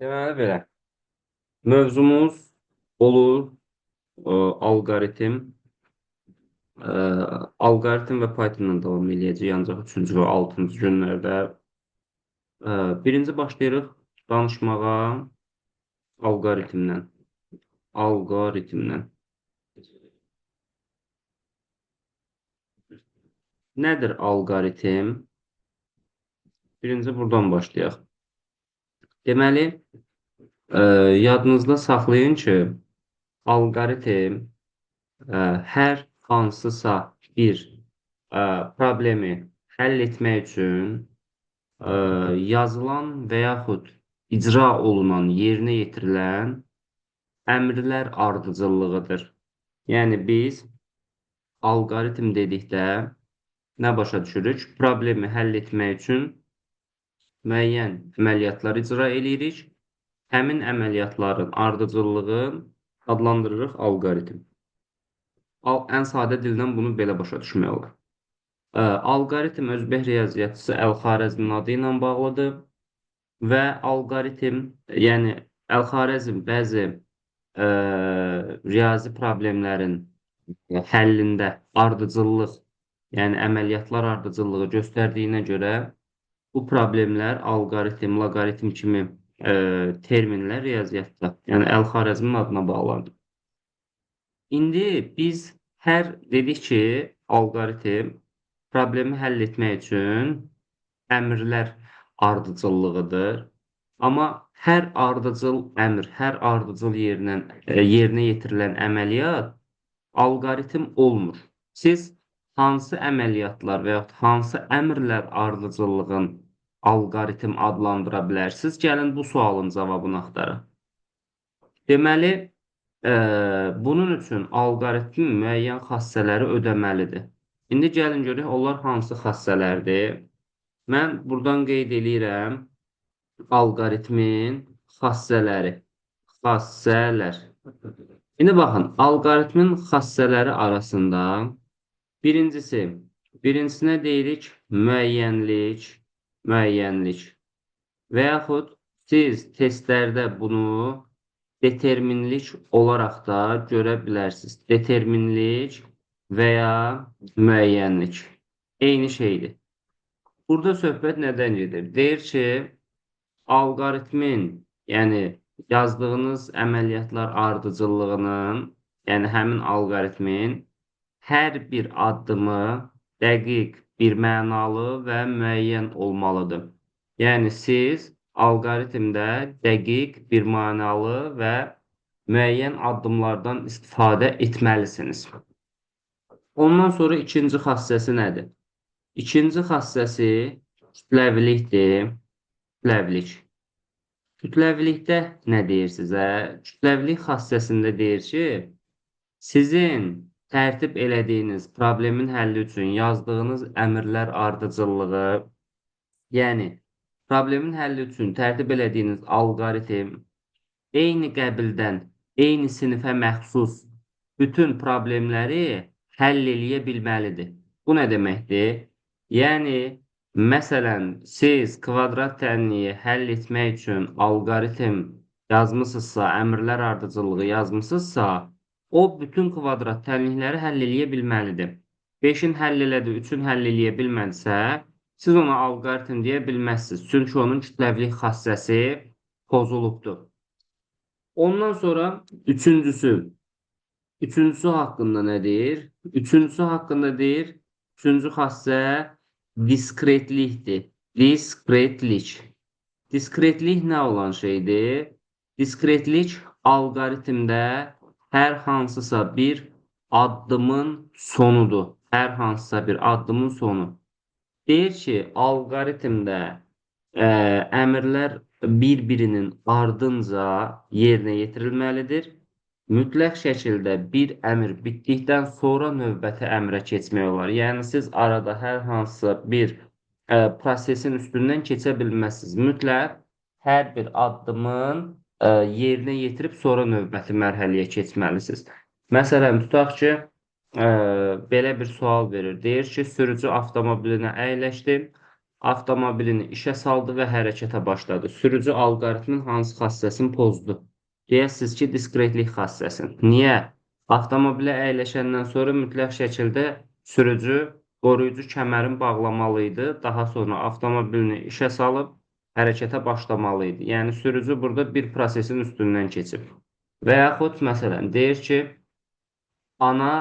Deməli belə. Mövzumuz olur alqoritm. E, Alqoritm və Python-dan davam eləyəcəyik ancaq 3-cü və 6-cı günlərdə. Birinci başlayırıq danışmağa alqoritmdən. Alqoritmdən. Nədir alqoritm? Birinci buradan başlayaq. Deməli, yadınızda saxlayın ki, alqoritm hər hansısa bir problemi həll etmək üçün yazılan və yaxud icra olunan, yerinə yetirilən əmrlər ardıcıllığıdır. Yəni biz alqoritm dedikdə nə başa düşürük? Problemi həll etmək üçün müəyyən əməliyyatlar icra eləyirik. Həmin əməliyyatların ardıcıllığını adlandırırıq alqoritm. Ən sadə dildən bunu belə başa düşmək olar. Alqoritm özbək riyaziyyatçısı Əl-Xarəzmin adı ilə bağlıdır və alqoritm, yəni Əl-Xarəzm bəzi riyazi problemlərin həllində ardıcıllıq, yəni əməliyyatlar ardıcıllığı göstərdiyinə görə bu problemlər alqoritm, loqaritm kimi terminlər riyaziyyatda, yəni Əl-Xarəzmin adına bağlanır. İndi biz hər dedik ki, alqoritm problemi həll etmək üçün əmrlər ardıcıllığıdır. Amma hər ardıcıl əmr, hər ardıcıl yerinə yetirilən əməliyyat alqoritm olmur. Siz hansı əməliyyatlar və yaxud hansı əmrlər ardıcıllığın alqoritm adlandıra bilərsiniz? Gəlin bu sualın cavabını axtaraq. Deməli, bunun üçün alqoritm müəyyən xassələri ödəməlidir. İndi gəlin görək onlar hansı xassələrdir. Mən buradan qeyd eləyirəm alqoritmin xassələri. Xassələr. İndi baxın, alqoritmin xassələri arasında birincisinə deyirik müəyyənlik, müəyyənlik və yaxud siz testlərdə bunu determinlik olaraq da görə bilərsiniz. Determinlik və ya müəyyənlik. Eyni şeydir. Burada söhbət nədən gedir? Deyir ki, alqoritmin, yəni yazdığınız əməliyyatlar ardıcıllığının, yəni həmin alqoritmin hər bir addımı dəqiq, bir mənalı və müəyyən olmalıdır. Yəni siz alqoritmdə dəqiq, bir mənalı və müəyyən addımlardan istifadə etməlisiniz. Ondan sonra ikinci xassəsi nədir? İkinci xassəsi kütləvilikdir. Kütləvilik. Kütləvilikdə nə deyir sizə? Kütləvilik xassəsində deyir ki, sizin tərtib elədiyiniz problemin həlli üçün yazdığınız əmrlər ardıcıllığı, yəni problemin həlli üçün tərtib elədiyiniz alqoritm eyni qəbildən, eyni sinifə məxsus bütün problemləri həll eləyə bilməlidir. Bu nə deməkdir? Yəni, məsələn, siz kvadrat tənliyi həll etmək üçün alqoritm yazmısınızsa, əmrlər ardıcıllığı yazmısınızsa, o bütün kvadrat tənlikləri həll eləyə bilməlidir. 5-in həll elədi, 3-ün həll eləyə bilmədisə, siz ona alqoritm deyə bilməzsiniz. Çünki onun kütləvilik xassəsi pozulubdur. Ondan sonra üçüncüsü. Üçüncüsü haqqında nə deyir? Üçüncüsü haqqında deyir, üçüncü xassə diskretlikdir. Diskretlik. Diskretlik nə olan şeydir? Diskretlik alqoritmdə hər hansısa bir addımın sonudur. Hər hansısa bir addımın sonu. Deyir ki, alqoritmdə əmrlər bir-birinin ardınca yerinə yetirilməlidir. Mütləq şəkildə bir əmr bitdikdən sonra növbəti əmrə keçmək olar. Yəni siz arada hər hansısa bir prosesin üstündən keçə bilməzsiniz. Mütləq hər bir addımın yerinə yetirib sonra növbəti mərhələyə keçməlisiniz. Məsələn, tutaq ki, belə bir sual verir. Deyir ki, sürücü avtomobilinə əyləşdi. Avtomobilini işə saldı və hərəkətə başladı. Sürücü alqoritmin hansı xassəsini pozdu? Deyəsiniz ki, diskretlik xassəsini. Niyə? Avtomobilə əyləşəndən sonra mütləq şəkildə sürücü qoruyucu kəmərini bağlamalı idi. Daha sonra avtomobilini işə salıb hərəkətə başlamalı idi. Yəni, sürücü burada bir prosesin üstündən keçib. Və yaxud, məsələn, deyir ki, ana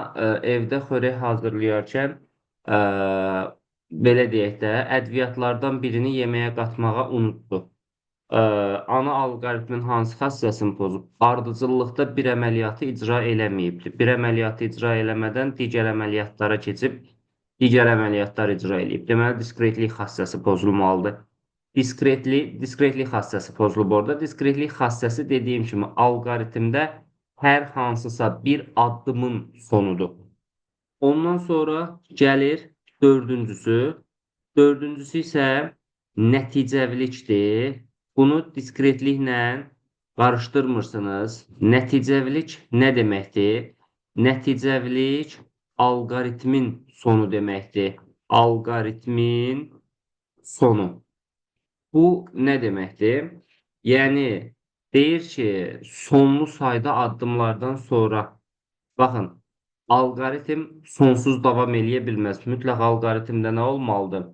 evdə xörək hazırlayarkən, belə deyək də, ədviyyatlardan birini yeməyə qatmağa unutdu. Ana alqoritmin hansı xassəsini pozub? Ardıcıllıqda bir əməliyyatı icra eləməyibdir. Bir əməliyyatı icra eləmədən digər əməliyyatlara keçib, digər əməliyyatlar icra eləyib. Deməli, diskretlik xassəsi pozulmalıdır. Diskretlik xassəsi pozulub orada. Diskretlik xassəsi dediyim kimi alqoritmdə hər hansısa bir addımın sonudur. Ondan sonra gəlir dördüncüsü. Dördüncüsü isə nəticəvilikdir. Bunu diskretliklə qarışdırmırsınız. Nəticəvilik nə deməkdir? Nəticəvilik alqoritmin sonu deməkdir. Alqoritmin sonu. Bu nə deməkdir? Yəni, deyir ki, sonlu sayda addımlardan sonra, baxın, alqoritm sonsuz davam eləyə bilməz. Mütləq alqoritmdə nə olmalıdır?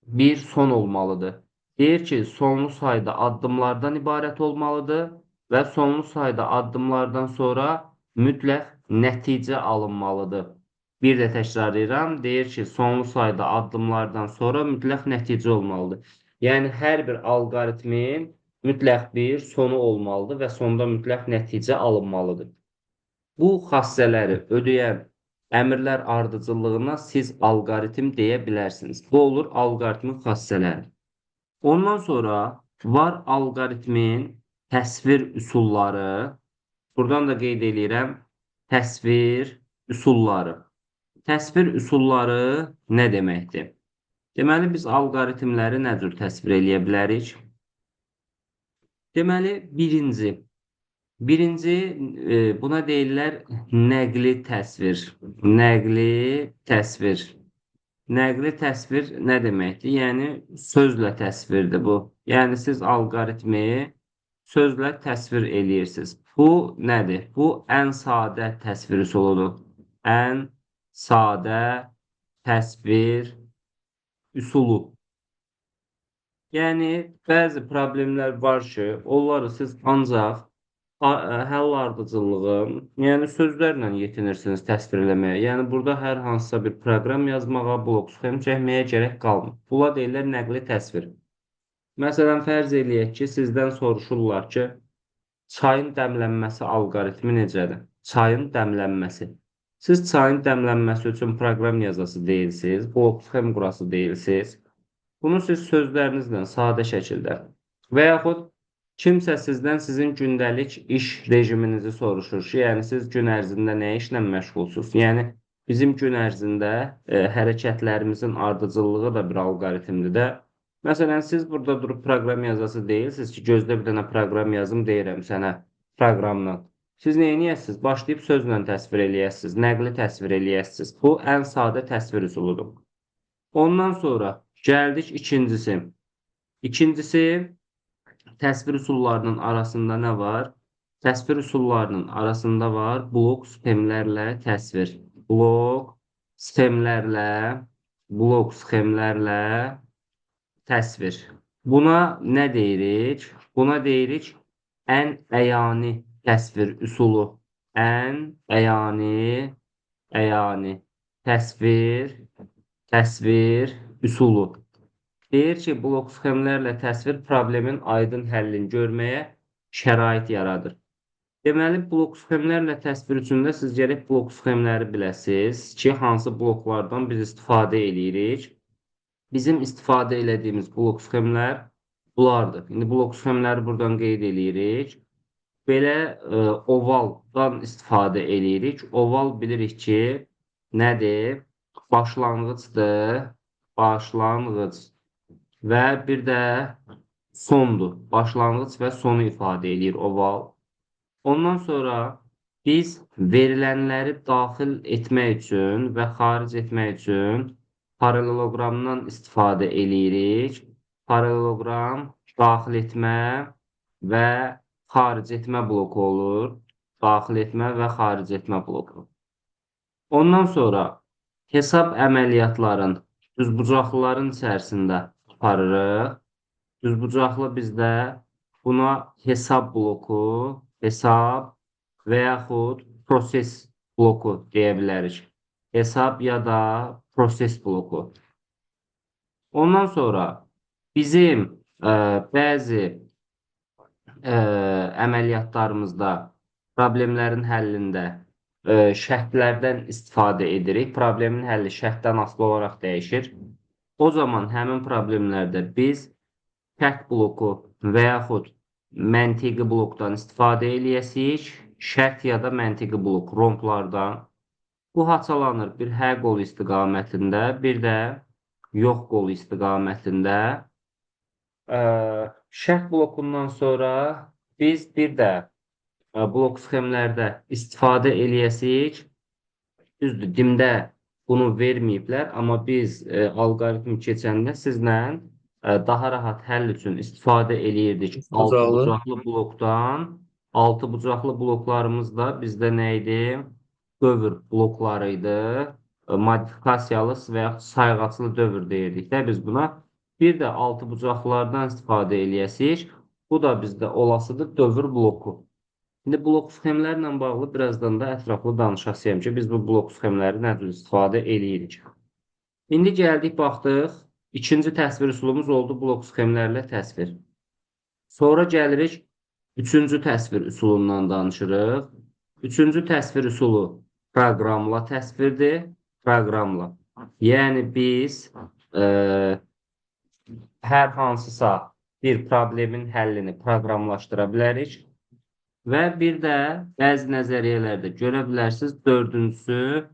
Bir son olmalıdır. Deyir ki, sonlu sayda addımlardan ibarət olmalıdır və sonlu sayda addımlardan sonra mütləq nəticə alınmalıdır. Bir də təkrarlayıram, deyir ki, sonlu sayda addımlardan sonra mütləq nəticə olmalıdır. Yəni, hər bir alqoritmin mütləq bir sonu olmalıdır və sonda mütləq nəticə alınmalıdır. Bu xassələri ödəyən əmrlər ardıcıllığına siz alqoritm deyə bilərsiniz. Bu olur alqoritmin xassələri. Ondan sonra var alqoritmin təsvir üsulları. Buradan da qeyd eləyirəm, təsvir üsulları. Təsvir üsulları nə deməkdir? Deməli, biz alqoritmləri nə cür təsvir eləyə bilərik? Deməli, birinci. Birinci, buna deyirlər nəqli təsvir. Nəqli təsvir. Nəqli təsvir nə deməkdir? Yəni, sözlə təsvirdir bu. Yəni, siz alqoritmi sözlə təsvir eləyirsiniz. Bu nədir? Bu, ən sadə təsvir üsuludur. Ən sadə təsvir üsulu. Yəni, bəzi problemlər var ki, onları siz ancaq həll ardıcıllığı, yəni sözlərlə yetinirsiniz təsvir eləməyə. Yəni, burada hər hansısa bir proqram yazmağa, blok sxem çəkməyə gərək qalmır. Buna deyirlər nəqli təsvir. Məsələn, fərz eləyək ki, sizdən soruşurlar ki, çayın dəmlənməsi alqoritmi necədir? Çayın dəmlənməsi. Siz çayın dəmlənməsi üçün proqram yazası deyilsiniz, blok sxem qurası deyilsiniz. Bunu siz sözlərinizlə sadə şəkildə və yaxud kimsə sizdən sizin gündəlik iş rejiminizi soruşur ki, yəni siz gün ərzində nə işlə məşğulsunuz? Yəni bizim gün ərzində hərəkətlərimizin ardıcıllığı da bir alqoritmdir də. Məsələn, siz burada durub proqram yazası deyilsiniz ki, gözlə bir dənə proqram yazım deyirəm sənə proqramla. Siz nə eləyəsiniz? Başlayıb sözlə təsvir eləyəsiniz, nəqli təsvir eləyəsiniz. Bu, ən sadə təsvir üsuludur. Ondan sonra gəldik ikincisi. İkincisi, təsvir üsullarının arasında nə var? Təsvir üsullarının arasında var blok sxemlərlə təsvir. Blok sxemlərlə təsvir. Buna nə deyirik? Buna deyirik ən əyani təsvir üsulu. Ən əyani təsvir üsulu. Deyir ki, blok sxemlərlə təsvir problemin aydın həllini görməyə şərait yaradır. Deməli, blok sxemlərlə təsvir üçün də siz gərək blok sxemləri biləsiniz ki, hansı bloklardan biz istifadə eləyirik. Bizim istifadə elədiyimiz blok sxemlər bunlardır. İndi blok sxemləri buradan qeyd eləyirik. Belə ovaldan istifadə eləyirik. Oval bilirik ki, nədir? Başlanğıcdır. Başlanğıc. Və bir də sondur. Başlanğıc və sonu ifadə eləyir oval. Ondan sonra biz verilənləri daxil etmək üçün və xaric etmək üçün Paralleloqramdan istifadə eləyirik. Paralleloqram daxil etmə və xaric etmə bloku olur. Daxil etmə və xaric etmə bloku. Ondan sonra hesab əməliyyatların düzbucaqlıların içərisində aparırıq. Düzbucaqlı bizdə buna hesab bloku, hesab və yaxud proses bloku deyə bilərik. Hesab ya da proses bloku. Ondan sonra bizim bəzi əməliyyatlarımızda problemlərin həllində şərtlərdən istifadə edirik. Problemin həlli şərtdən asılı olaraq dəyişir. O zaman həmin problemlərdə biz şərt bloku və yaxud məntiqi blokdan istifadə eləyəsik. Şərt ya da məntiqi blok romblardan. Bu haçalanır bir hə qolu istiqamətində, bir də yox qolu istiqamətində. Şərt blokundan sonra biz bir də blok sxemlərdə istifadə eləyəsik. Düzdür, DİM-də bunu verməyiblər, amma biz alqoritmi keçəndə sizlə daha rahat həll üçün istifadə eləyirdik. Altıbucaqlı blokdan. Altıbucaqlı bloklarımız da bizdə nə idi? Dövr blokları idi. Modifikasiyalı və yaxud sayğaclı dövr deyirdik də biz buna. Bir də altıbucaqlılardan istifadə eləyəsik. Bu da bizdə olasıdır dövr bloku. İndi blok sxemlərlə bağlı birazdan da ətraflı danışasıyam ki, biz bu blok sxemləri nə cür istifadə eləyirik. İndi gəldik, baxdıq. İkinci təsvir üsulumuz oldu blok sxemlərlə təsvir. Sonra gəlirik, üçüncü təsvir üsulundan danışırıq. Üçüncü təsvir üsulu proqramla təsvirdir. Proqramla. Yəni biz hər hansısa bir problemin həllini proqramlaşdıra bilərik. Və bir də bəzi nəzəriyyələrdə görə bilərsiniz, dördüncüsü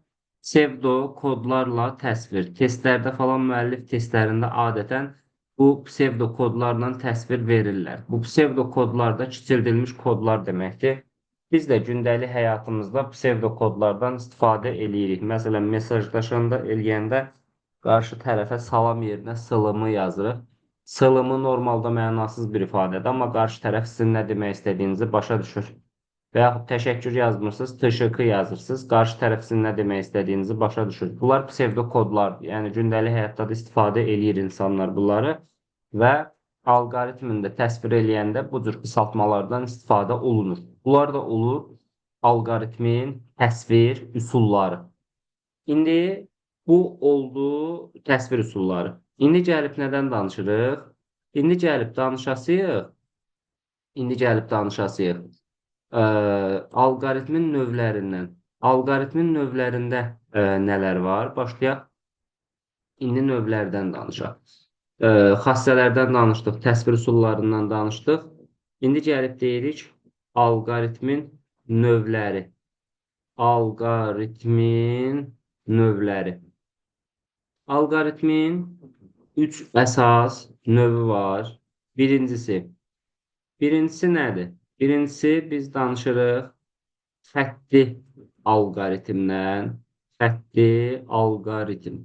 psevdo kodlarla təsvir. Testlərdə falan müəllif testlərində adətən bu psevdo kodlarla təsvir verirlər. Bu psevdo kodlar da kiçildilmiş kodlar deməkdir. Biz də gündəlik həyatımızda psevdo kodlardan istifadə eləyirik. Məsələn, mesajlaşanda eləyəndə qarşı tərəfə salam yerinə sılımı yazırıq. Sılımı normalda mənasız bir ifadədir, amma qarşı tərəf sizin nə demək istədiyinizi başa düşür. Və yaxud təşəkkür yazmırsınız, TŞK yazırsınız, qarşı tərəf sizin nə demək istədiyinizi başa düşür. Bunlar psevdo kodlardır. Yəni gündəlik həyatda da istifadə eləyir insanlar bunları və alqoritmini də təsvir eləyəndə bu cür qısaltmalardan istifadə olunur. Bunlar da olur alqoritmin təsvir üsulları. İndi bu oldu təsvir üsulları. İndi gəlib nədən danışırıq? İndi gəlib danışasıyıq. İndi gəlib danışasıyıq. Alqoritmin növlərindən. Alqoritmin növlərində nələr var? Başlayaq. İndi növlərdən danışaq. Xassələrdən danışdıq, təsvir üsullarından danışdıq. İndi gəlib deyirik alqoritmin növləri. Alqoritmin növləri. Alqoritmin 3 əsas növü var. Birincisi. Birincisi nədir? Birincisi biz danışırıq xətti alqoritmdən. Xətti alqoritm.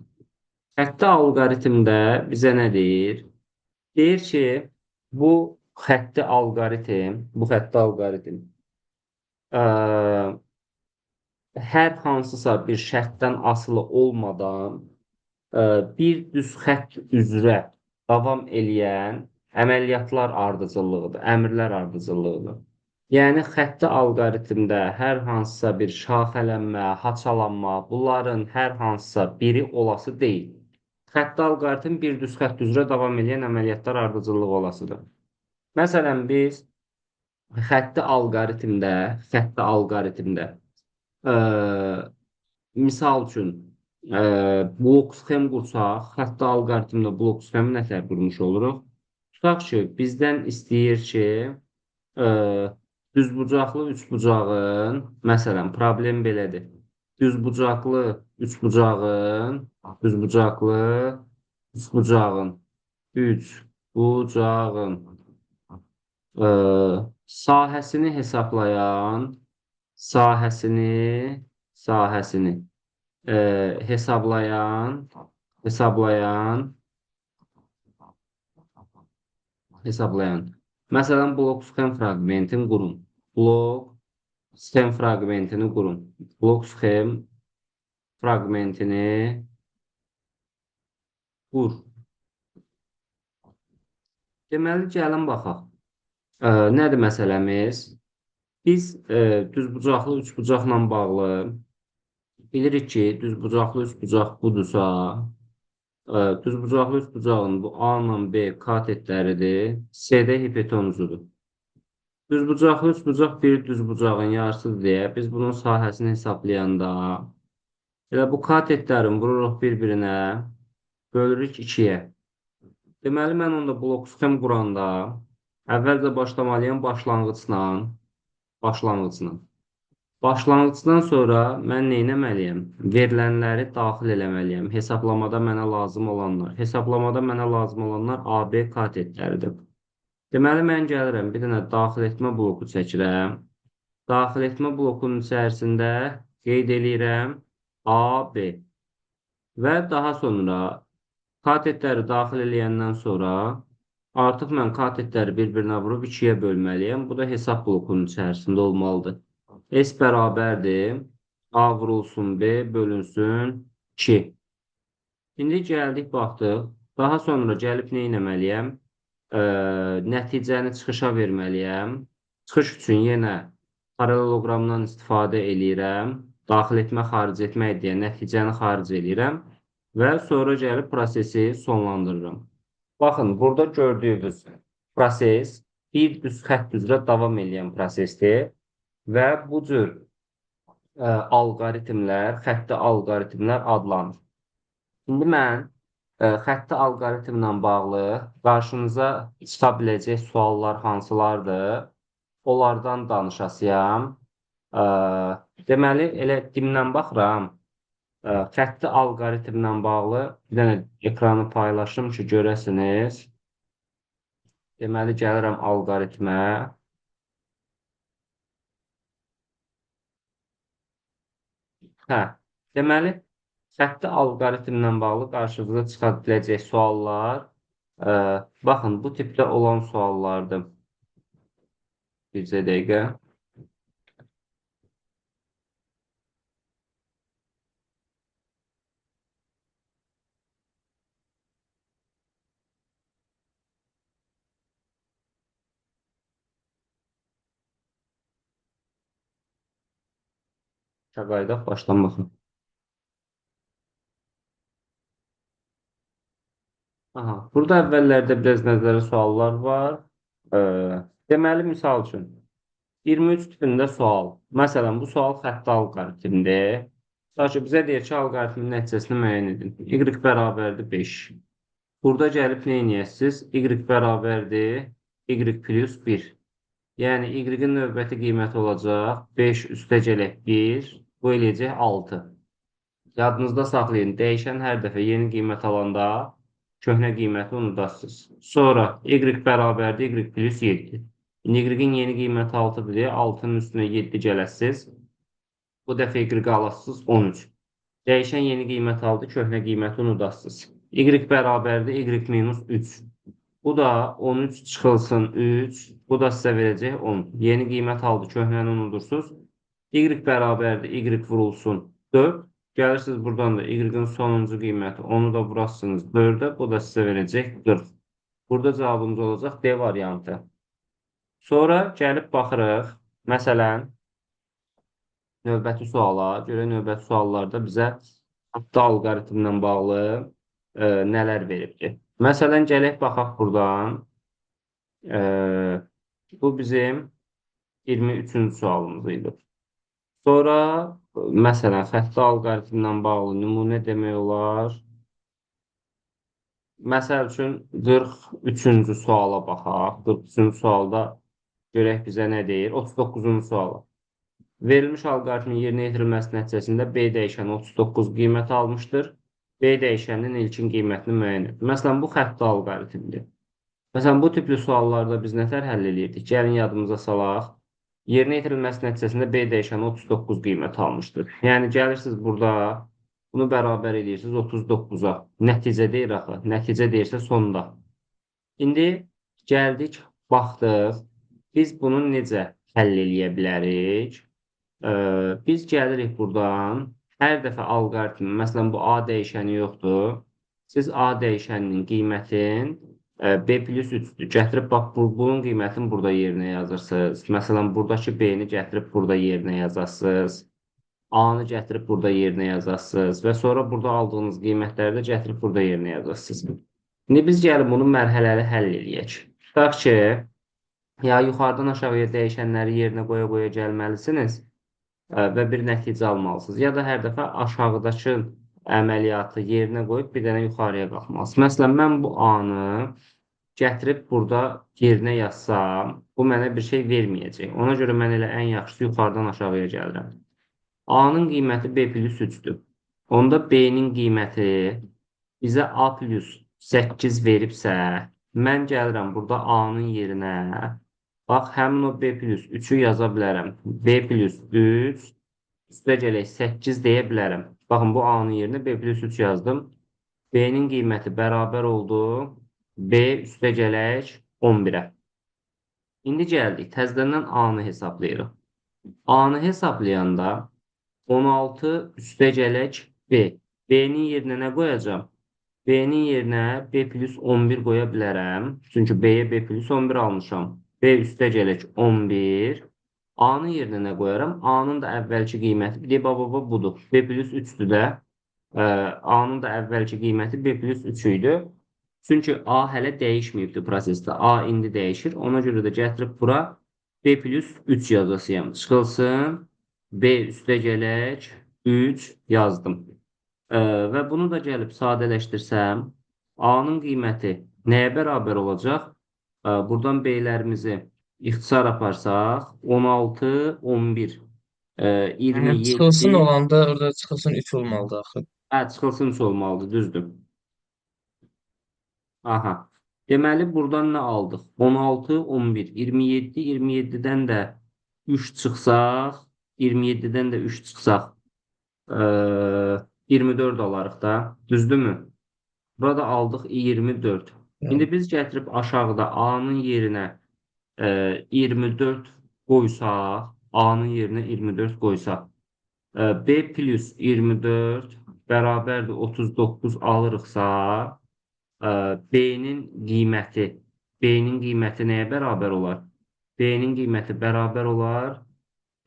Xətti alqoritmdə bizə nə deyir? Deyir ki, bu xətti alqoritm, hər hansısa bir şərtdən asılı olmadan bir düz xətt üzrə davam eləyən əməliyyatlar ardıcıllığıdır, əmrlər ardıcıllığıdır. Yəni xətti alqoritmdə hər hansısa bir şaxələnmə, haçalanma, bunların hər hansısa biri olası deyil. Xətti alqoritm bir düz xətt üzrə davam eləyən əməliyyatlar ardıcıllığı olasıdır. Məsələn, biz xətti alqoritmdə, misal üçün blok sxem qursaq, xətti alqoritmdə blok sxemi nətər qurmuş oluruq? Tutaq ki, bizdən istəyir ki, düzbucaqlı üçbucağın, məsələn, problem belədir. Düzbucaqlı üçbucağın, sahəsini hesaplayan, sahəsini Hesablayan. Məsələn, blok sxem fraqmentini qurun. Blok sxem fraqmentini qurun. Blok sxem fraqmentini qur. Deməli, gəlin baxaq. Nədir məsələmiz? Biz düzbucaqlı üçbucaqla bağlı bilirik ki, düzbucaqlı üçbucaq budursa, düzbucaqlı üçbucağın bu A ilə B katetləridir, C də hipotenuzudur. Düzbucaqlı üçbucaq bir düzbucağın yarısıdır deyə biz bunun sahəsini hesablayanda elə bu katetlərin vururuq bir-birinə, bölürük 2-yə. Deməli, mən onda blok sxem quranda əvvəlcə başlamalıyam başlanğıcla. Başlanğıcdan sonra mən nə etməliyəm? Verilənləri daxil eləməliyəm. Hesablamada mənə lazım olanlar. Hesablamada mənə lazım olanlar AB katetləridir. Deməli, mən gəlirəm, bir dənə daxil etmə bloku çəkirəm. Daxil etmə blokunun içərisində qeyd eləyirəm AB. Və daha sonra katetləri daxil eləyəndən sonra artıq mən katetləri bir-birinə vurub 2-yə bölməliyəm. Bu da hesab blokunun içərisində olmalıdır. S bərabərdir. A vurulsun B bölünsün 2. İndi gəldik, baxdıq. Daha sonra gəlib nə etməliyəm? Nəticəni çıxışa verməliyəm. Çıxış üçün yenə paraleloqramdan istifadə eləyirəm. Daxil etmə, xaric etmək deyə nəticəni xaric eləyirəm. Və sonra gəlib prosesi sonlandırıram. Baxın, burada gördüyünüz proses bir düz xətt üzrə davam eləyən prosesdir. Və bu cür alqoritmlər, xətti alqoritmlər adlanır. İndi mən xətti alqoritmlə bağlı qarşınıza çıxa biləcək suallar hansılardır, onlardan danışasıyam. Deməli, elə dimdən baxıram. Xətti alqoritmlə bağlı bir dənə ekranı paylaşım ki, görəsiniz. Deməli, gəlirəm alqoritmə. Hə, deməli, xətti alqoritmlə bağlı qarşınıza çıxa biləcək suallar, baxın, bu tipdə olan suallardır. Bircə dəqiqə. Qayıdaq, başdan baxın. Aha, burada əvvəllərdə biraz nəzərə suallar var. Deməli, misal üçün, 23 tipində sual. Məsələn, bu sual xətti alqoritmdir. Tutaq ki, bizə deyir ki, alqoritmin nəticəsini müəyyən edin. Y bərabərdir 5. Burada gəlib nə eləyəsiniz? Y bərabərdir Y plus 1. Yəni, Y-in növbəti qiyməti olacaq 5 üstə gələk 1. Bu eləyəcək 6. Yadınızda saxlayın, dəyişən hər dəfə yeni qiymət alanda köhnə qiyməti unudasınız. Sonra Y bərabərdir Y plus 7. İndi Y-in yeni qiyməti 6-dır deyə 6-nın üstünə 7 gələsiniz. Bu dəfə Y alasınız 13. Dəyişən yeni qiymət aldı, köhnə qiyməti unudasınız. Y bərabərdir Y minus 3. Bu da 13 çıxılsın 3. Bu da sizə verəcək 10. Yeni qiymət aldı, köhnəni unudursunuz. Y bərabərdir Y vurulsun 4. Gəlirsiniz buradan da Y-in sonuncu qiyməti, onu da vurasınız 4-ə, bu da sizə verəcək 40. Burada cavabımız olacaq D variantı. Sonra gəlib baxırıq, məsələn, növbəti suala. Görək növbəti suallarda bizə xətti alqoritmlə bağlı nələr veribdir. Məsələn, gələk baxaq buradan. Bu bizim 23-cü sualımız idi. Sonra, məsələn, xətti alqoritmlə bağlı nümunə demək olar. Məsəl üçün, 43-cü suala baxaq. 43-cü sualda görək bizə nə deyir. 39-cu suala. Verilmiş alqoritmin yerinə yetirilməsi nəticəsində B dəyişəni 39 qiyməti almışdır. B dəyişəninin ilkin qiymətini müəyyən edir. Məsələn, bu xətti alqoritmdir. Məsələn, bu tipli suallarda biz nətər həll eləyirdik? Gəlin yadımıza salaq. Yerinə yetirilməsi nəticəsində B dəyişəni 39 qiymət almışdır. Yəni, gəlirsiniz burada, Bunu bərabər edirsiniz 39-a. Nəticə deyir axı. Nəticə deyirsə sonda. İndi gəldik, baxdıq. Biz bunu necə həll eləyə bilərik? Biz gəlirik buradan. Hər dəfə alqoritm, məsələn, bu A dəyişəni yoxdur. Siz A dəyişəninin qiymətin B plus 3-dür. Gətirib, bax, bunun qiymətini burada yerinə yazırsınız. Məsələn, buradakı B-ni gətirib burada yerinə yazasınız. A-nı gətirib burada yerinə yazasınız və sonra burada aldığınız qiymətləri də gətirib burada yerinə yazasınız. İndi biz gəlib bunu mərhələli həll eləyək. Tutaq ki, ya yuxarıdan aşağıya dəyişənləri yerinə qoya-qoya gəlməlisiniz və bir nəticə almalısınız. Ya da hər dəfə aşağıdakı əməliyyatı yerinə qoyub bir dənə yuxarıya qalxmalısınız. Məsələn, mən bu A-nı gətirib burada yerinə yazsam, bu mənə bir şey verməyəcək. Ona görə mən elə ən yaxşısı yuxarıdan aşağıya gəlirəm. A-nın qiyməti B plus 3-dür. Onda B-nin qiyməti bizə A plus 8 veribsə, mən gəlirəm burada A-nın yerinə. Bax, həmin o B plus 3-ü yaza bilərəm. B plus 3 üstə gələk 8 deyə bilərəm. Baxın, bu A-nın yerinə B plus 3 yazdım. B-nin qiyməti bərabər oldu. B üstə gələk 11-ə. İndi gəldik. Təzədən A-nı hesablayırıq. A-nı hesablayanda 16 üstə gələk B. B-nin yerinə nə qoyacağam? B-nin yerinə B plus 11 qoya bilərəm. Çünki B-yə B plus 11 almışam. B üstə gələk 11. A-nın yerinə nə qoyaram? A-nın da əvvəlki qiyməti, bir də baba budur. B plus 3-dür də. A-nın da əvvəlki qiyməti B plus 3 idi. Çünki A hələ dəyişməyibdir prosesdə. A indi dəyişir. Ona görə də gətirib bura B plus 3 yazacağam. Çıxılsın. B üstə gələk 3 yazdım. Və bunu da gəlib sadələşdirsəm, A-nın qiyməti nəyə bərabər olacaq? Buradan B-lərimizi ixtisar aparsaq, 16, 11, Yəni, çıxılsın 27. olanda orada çıxılsın 3 olmalıdır axı. Hə, çıxılsın 3 olmalıdır, düzdür. Aha. Deməli, buradan nə aldıq? 16, 11, 27, 27-dən də 3 çıxsaq, 27-dən də 3 çıxsaq, 24 alarıq da. Düzdürmü? Burada aldıq 24. Yəni. İndi biz gətirib aşağıda A-nın yerinə 24 qoysaq, A-nın yerinə 24 qoysaq, B plus 24 bərabərdir 39 alırıqsa, B-nin qiyməti, B-nin qiyməti nəyə bərabər olar? B-nin qiyməti bərabər olar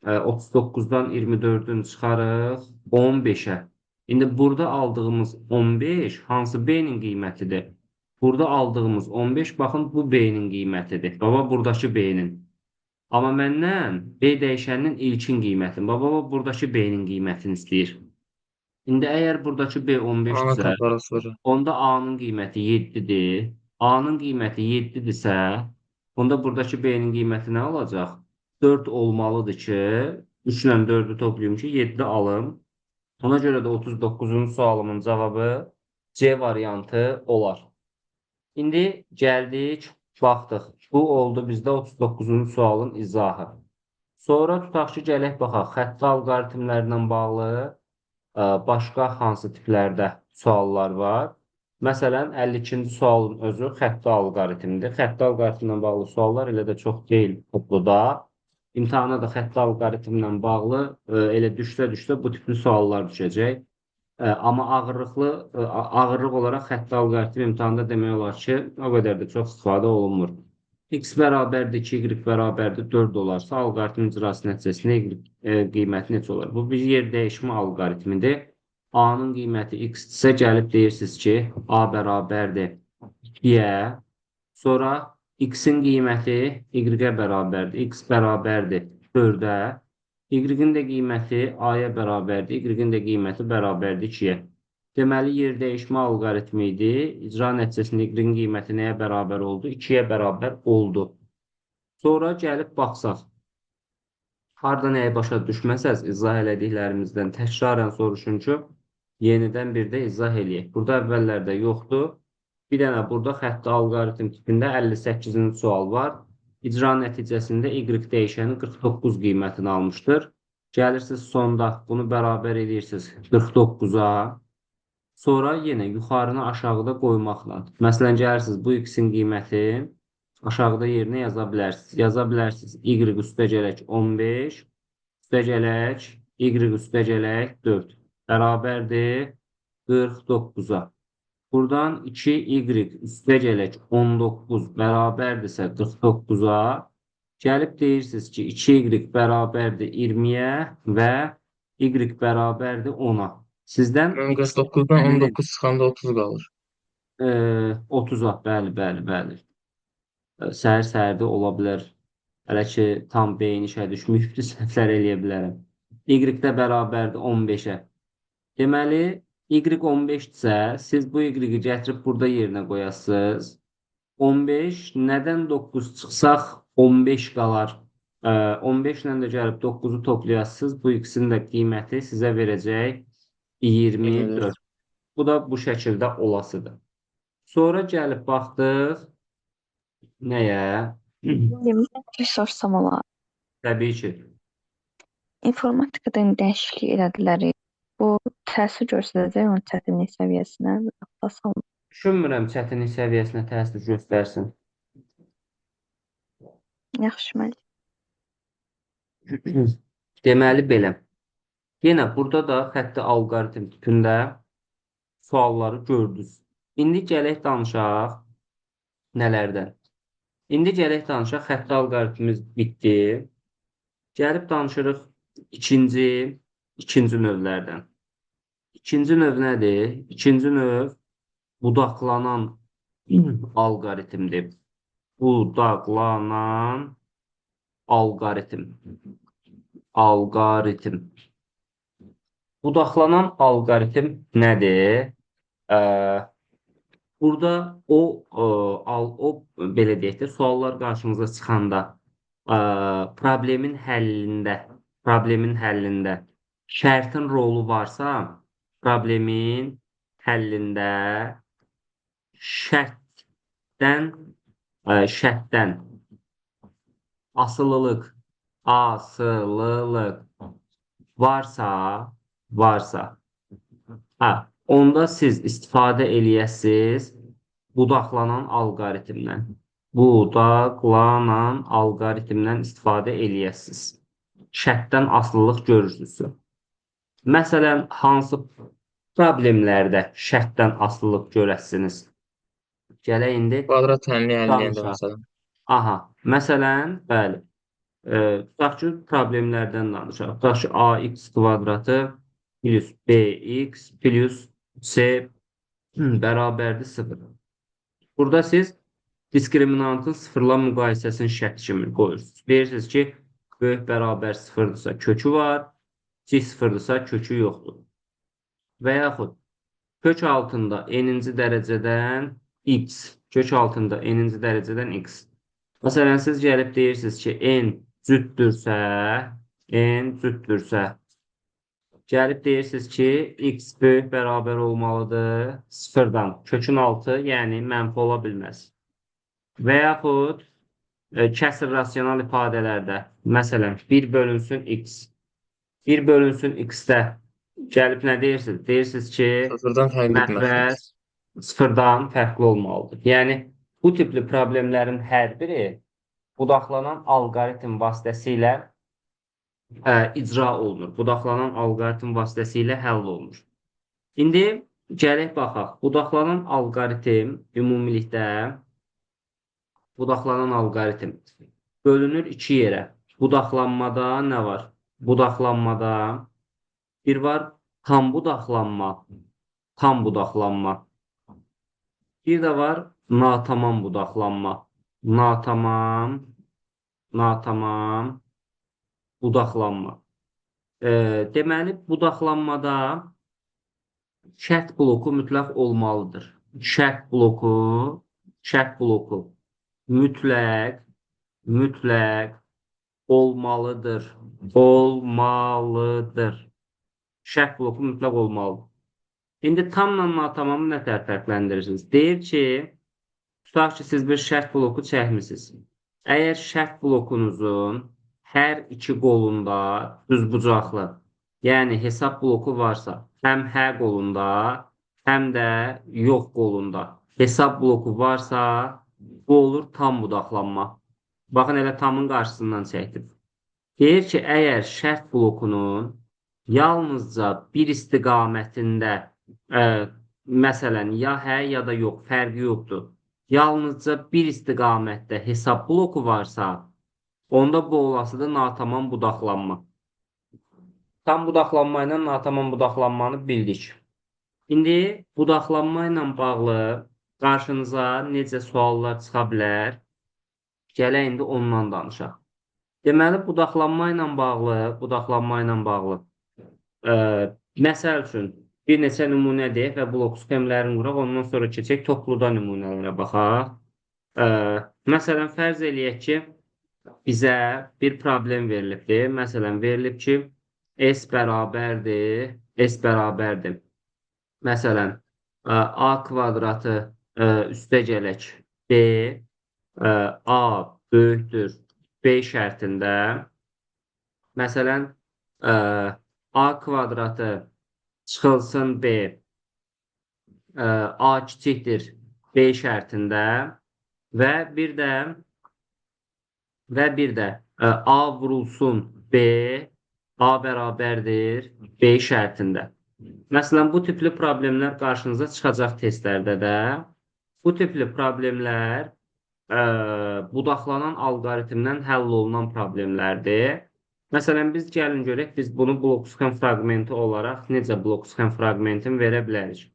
39-dan 24-ün çıxarıq 15-ə. İndi burada aldığımız 15 hansı B-nin qiymətidir? Burada aldığımız 15, baxın, bu B-nin qiymətidir. Baba, buradakı B-nin. Amma məndən B dəyişəninin ilkin qiymətini, baba, buradakı B-nin qiymətini istəyir. İndi əgər buradakı B A-nı 15-dirsə, taparıq sonra. onda A-nın qiyməti 7-dir. A-nın qiyməti 7-dirsə, onda buradakı B-nin qiyməti nə olacaq? 4 olmalıdır ki, 3 ilə 4-ü toplayım ki, 7 alım. Ona görə də 39-cu sualımın cavabı C variantı olar. İndi gəldik, baxdıq. Bu oldu bizdə 39-cu sualın izahı. Sonra tutaq ki, gələk baxaq. Xətti alqoritmlərlə bağlı başqa hansı tiplərdə suallar var? Məsələn, 52-ci sualın özü xətti alqoritmdir. Xətti alqoritmlə bağlı suallar elə də çox deyil topluda. İmtahana da xətti alqoritmlə bağlı elə düşsə-düşsə bu tipli suallar düşəcək. Amma ağırlıq olaraq xətti alqoritm imtahanda demək olar ki, o qədər də çox istifadə olunmur. X bərabərdir 2, Y bərabərdir 4 olarsa, alqoritmin icrası nəticəsində Y qiyməti necə olar? Bu bir yer dəyişmə alqoritmidir. A-nın qiyməti X isə gəlib deyirsiniz ki, A bərabərdir 2-yə. Sonra X-in qiyməti Y-ə bərabərdir. X bərabərdir 4-ə. Y-in də qiyməti A-ya bərabərdir. Y-in də qiyməti bərabərdir 2-yə. Deməli, yer dəyişmə alqoritmi idi. İcra nəticəsində Y-in qiyməti nəyə bərabər oldu? 2-yə bərabər oldu. Sonra gəlib baxsaq, harda nəyi başa düşməsəz izah elədiklərimizdən təkrarən soruşun ki, yenidən bir də izah eləyək. Burada əvvəllərdə yoxdur. Bir dənə burada xətti alqoritm tipində 58-ci sual var. İcra nəticəsində Y dəyişəni 49 qiymətini almışdır. Gəlirsiniz sonda bunu bərabər edirsiniz 49-a. Sonra yenə yuxarını aşağıda qoymaqla. Məsələn, gəlirsiniz bu x-in qiyməti aşağıda yerinə yaza bilərsiniz. Yaza bilərsiniz y üstə gələk 15, üstə gələk y üstə gələk 4. Bərabərdir 49-a. Buradan 2y üstə gələk 19 bərabərdirsə 49-a. Gəlib deyirsiniz ki, 2y bərabərdir 20-yə və y bərabərdir 10-a. Sizdən x 49-dan 19 çıxanda 30 qalır. 30-a, bəli, bəli, bəli. Səhər-səhərdə ola bilər. Hələ ki, tam beyin işə düşməyibdir, səhvlər eləyə bilərəm. Y də bərabərdir 15-ə. Deməli, y 15-dirsə, siz bu y-i gətirib burada yerinə qoyasınız. 15, nədən 9 çıxsaq 15 qalar. 15 ilə də gəlib 9-u toplayasınız. Bu x-in də qiyməti sizə verəcək 24. Bu da bu şəkildə olasıdır. Sonra gəlib baxdıq nəyə? Bir sorsam olar. Təbii ki. İnformatikada indi dəyişiklik elədilər. Bu təsir göstərəcək onun çətinlik səviyyəsinə. Asan. Düşünmürəm çətinlik səviyyəsinə təsir göstərsin. Yaxşı, müəllim. Deməli belə. Yenə burada da xətti alqoritm tipində sualları gördünüz. İndi gələk danışaq nələrdən? İndi gələk danışaq xətti alqoritmimiz bitdi. Gəlib danışırıq ikinci növlərdən. İkinci növ nədir? İkinci növ budaqlanan alqoritmdir. Budaqlanan alqoritm. Alqoritm. Budaqlanan alqoritm nədir? Burada o belə deyək də, suallar qarşımıza çıxanda problemin həllində şərtin rolu varsa, problemin həllində şərtdən asılılıq varsa, hə, onda siz istifadə eləyəsiniz budaqlanan alqoritmdən. Budaqlanan alqoritmdən istifadə eləyəsiniz. Şərtdən asılılıq görürsünüzsə. Məsələn, hansı problemlərdə şərtdən asılılıq görəsiniz? Gələk indi Kvadrat tənliyi əlləyəndə məsələn. Aha, məsələn, bəli. Tutaq ki, problemlərdən danışaq. Tutaq ki, ax kvadratı plus bx plus c bərabərdir 0. Burada siz diskriminantın sıfırla müqayisəsini şərt kimi qoyursunuz. Deyirsiniz ki, böyük bərabər sıfırdırsa kökü var, kiçik sıfırdırsa kökü yoxdur. Və yaxud kök altında n-inci dərəcədən x, kök altında n-inci dərəcədən x. Məsələn, siz gəlib deyirsiniz ki, n cütdürsə, gəlib deyirsiniz ki, x böyük bərabər olmalıdır sıfırdan. Kökün altı, yəni mənfi ola bilməz. Və yaxud kəsr rasional ifadələrdə, məsələn, 1 bölünsün x. 1 bölünsün x-də gəlib nə deyirsiniz? Deyirsiniz ki, məxrəc sıfırdan fərqli olmalıdır. Yəni, bu tipli problemlərin hər biri budaqlanan alqoritm vasitəsilə icra olunur. Budaqlanan alqoritm vasitəsilə həll olunur. İndi gələk baxaq. Budaqlanan alqoritm ümumilikdə budaqlanan alqoritm bölünür iki yerə. Budaqlanmada nə var? Budaqlanmada bir var tam budaqlanma, tam budaqlanma. Bir də var natamam budaqlanma. Natamam budaqlanma. Deməli, budaqlanmada şərt bloku mütləq olmalıdır. Şərt bloku mütləq olmalıdır. Olmalıdır. Şərt bloku mütləq olmalıdır. İndi tamla natamamı nə tər fərqləndirirsiniz? Deyir ki, tutaq ki, siz bir şərt bloku çəkmisiniz. Əgər şərt blokunuzun hər iki qolunda düzbucaqlı, yəni hesab bloku varsa, həm hə qolunda, həm də yox qolunda hesab bloku varsa, bu olur tam budaqlanma. Baxın, elə tamın qarşısından çəkdim. Deyir ki, əgər şərt blokunun yalnızca bir istiqamətində, məsələn, ya hə, ya da yox, fərqi yoxdur. Yalnızca bir istiqamətdə hesab bloku varsa, onda bu olasıdır natamam budaqlanma. Tam budaqlanma ilə natamam budaqlanmanı bildik. İndi budaqlanma ilə bağlı qarşınıza necə suallar çıxa bilər? Gələk indi ondan danışaq. Deməli, budaqlanma ilə bağlı, məsəl üçün bir neçə nümunə deyək və blok sxemlərini quraq, ondan sonra keçək topluda nümunələrə baxaq. Məsələn, fərz eləyək ki, bizə bir problem verilibdir. Məsələn, verilib ki, S bərabərdir, S bərabərdir. Məsələn, A kvadratı üstə gələk B, A böyükdür B şərtində. Məsələn, A kvadratı çıxılsın B, A kiçikdir B şərtində və bir də A vurulsun B, A bərabərdir B şərtində. Məsələn, bu tipli problemlər qarşınıza çıxacaq testlərdə də. Bu tipli problemlər budaqlanan alqoritmdən həll olunan problemlərdir. Məsələn, biz gəlin görək, biz bunu blok sxem fraqmenti olaraq necə blok sxem fraqmentini verə bilərik?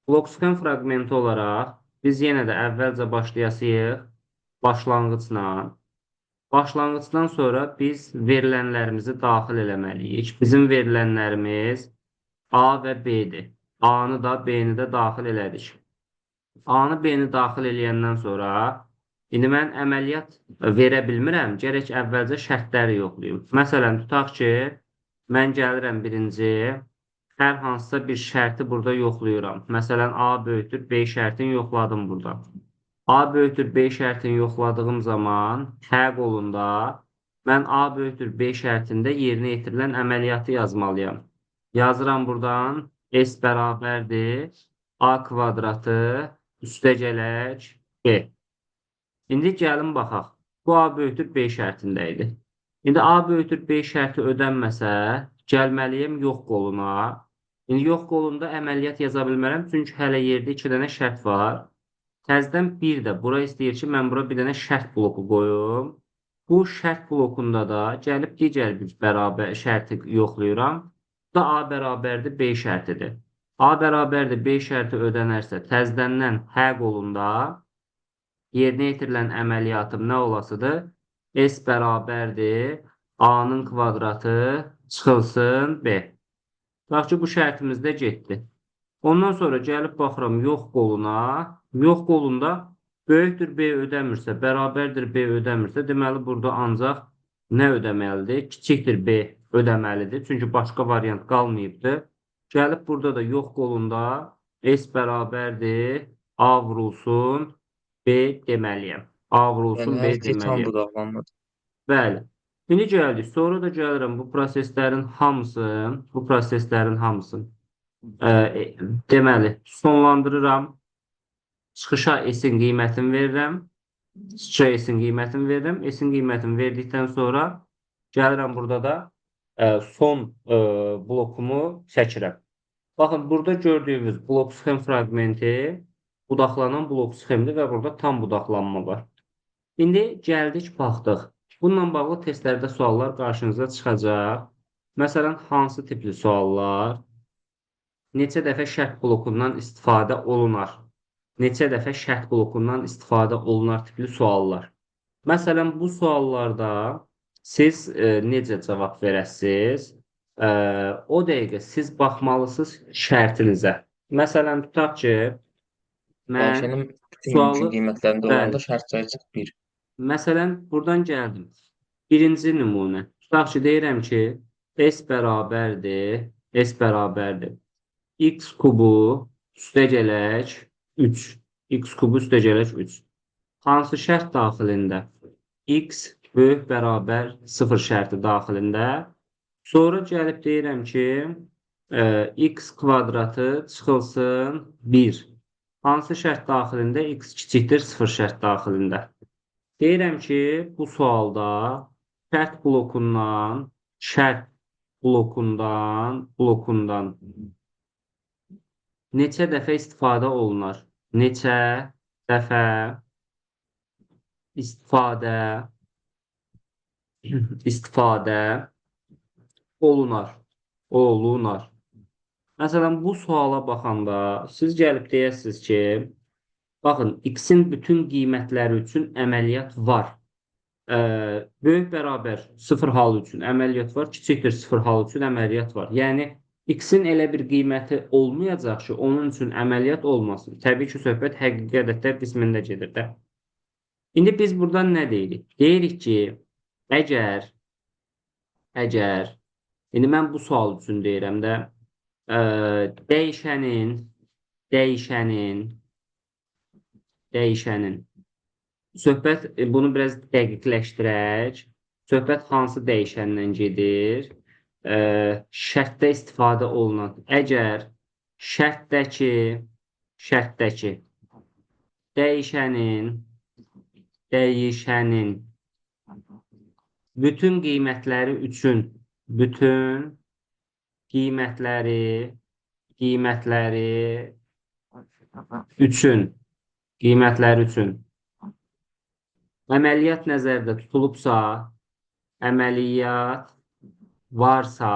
Blok sxem fraqmenti olaraq biz yenə də əvvəlcə başlayasıyıq başlanğıcla. Başlanğıcdan sonra biz verilənlərimizi daxil eləməliyik. Bizim verilənlərimiz A və B-dir. A-nı da B-ni də daxil elədik. A-nı B-ni daxil eləyəndən sonra indi mən əməliyyat verə bilmirəm. Gərək əvvəlcə şərtləri yoxlayım. Məsələn, tutaq ki, mən gəlirəm birinci, hər hansısa bir şərti burada yoxlayıram. Məsələn, A böyükdür B şərtini yoxladım burada. A böyükdür B şərtini yoxladığım zaman hə qolunda mən A böyükdür B şərtində yerinə yetirilən əməliyyatı yazmalıyam. Yazıram buradan S bərabərdir A kvadratı üstə gələk B. İndi gəlin baxaq. Bu A böyükdür B şərtində idi. İndi A böyükdür B şərti ödənməsə, gəlməliyəm yox qoluna. İndi yox qolunda əməliyyat yaza bilmərəm, çünki hələ yerdə 2 dənə şərt var. Təzədən bir də bura istəyir ki, mən bura bir dənə şərt bloku qoyum. Bu şərt blokunda da gəlib digər bir bərabər şərti yoxlayıram. Bu da A bərabərdir B şərtidir. A bərabərdir B şərti ödənərsə, təzədəndən hə qolunda yerinə yetirilən əməliyyatım nə olasıdır? S bərabərdir A-nın kvadratı çıxılsın B. Tutaq ki, bu şərtimiz də getdi. Ondan sonra gəlib baxıram yox qoluna. Yox qolunda böyükdür B ödəmirsə, bərabərdir B ödəmirsə, deməli burada ancaq nə ödəməlidir? Kiçikdir B ödəməlidir. Çünki başqa variant qalmayıbdır. Gəlib burada da yox qolunda S bərabərdir A vurulsun B deməliyəm. A vurulsun Yəni B hər şey tam deməliyəm. budaqlanmadır. Bəli. İndi gəldik. Sonra da gəlirəm bu proseslərin hamısı, deməli, sonlandırıram. Çıxışa S-in qiymətini verirəm. Çıxışa S-in qiymətini verirəm. S-in qiymətini verdikdən sonra gəlirəm burada da son blokumu çəkirəm. Baxın, burada gördüyünüz blok sxem fraqmenti budaqlanan blok sxemdir və burada tam budaqlanma var. İndi gəldik, baxdıq. Bununla bağlı testlərdə suallar qarşınıza çıxacaq. Məsələn, hansı tipli suallar? Neçə dəfə şərt blokundan istifadə olunar? Neçə dəfə şərt blokundan istifadə olunar tipli suallar. Məsələn, bu suallarda siz necə cavab verəsiniz? O dəqiqə siz baxmalısınız şərtinizə. Məsələn, tutaq ki, mən Dəyişənin bütün mümkün sualı qiymətlərində bəli. olanda şərt sayı çıx 1. Məsələn, buradan gəldim. Birinci nümunə. Tutaq ki, deyirəm ki, S bərabərdir, S bərabərdir. X kubu üstə gələk 3. X kubu üstə gələk 3. Hansı şərt daxilində? X Böyük bərabər 0 şərti daxilində. Sonra gəlib deyirəm ki, x kvadratı çıxılsın 1. Hansı şərt daxilində? X kiçikdir 0 şərt daxilində. Deyirəm ki, bu sualda şərt blokundan, neçə dəfə istifadə olunar? Neçə dəfə istifadə olunar? Olunar. Məsələn, bu suala baxanda siz gəlib deyəsiniz ki, baxın, x-in bütün qiymətləri üçün əməliyyat var. Böyük bərabər 0 halı üçün əməliyyat var, kiçikdir 0 halı üçün əməliyyat var. Yəni, x-in elə bir qiyməti olmayacaq ki, onun üçün əməliyyat olmasın. Təbii ki, söhbət həqiqi ədədlər qismində gedir də. İndi biz buradan nə deyirik? Deyirik ki, əgər, indi mən bu sual üçün deyirəm də, dəyişənin, söhbət, bunu biraz dəqiqləşdirək, söhbət hansı dəyişəndən gedir? Şərtdə istifadə olunan, əgər şərtdəki dəyişənin bütün qiymətləri üçün, əməliyyat nəzərdə tutulubsa, əməliyyat varsa,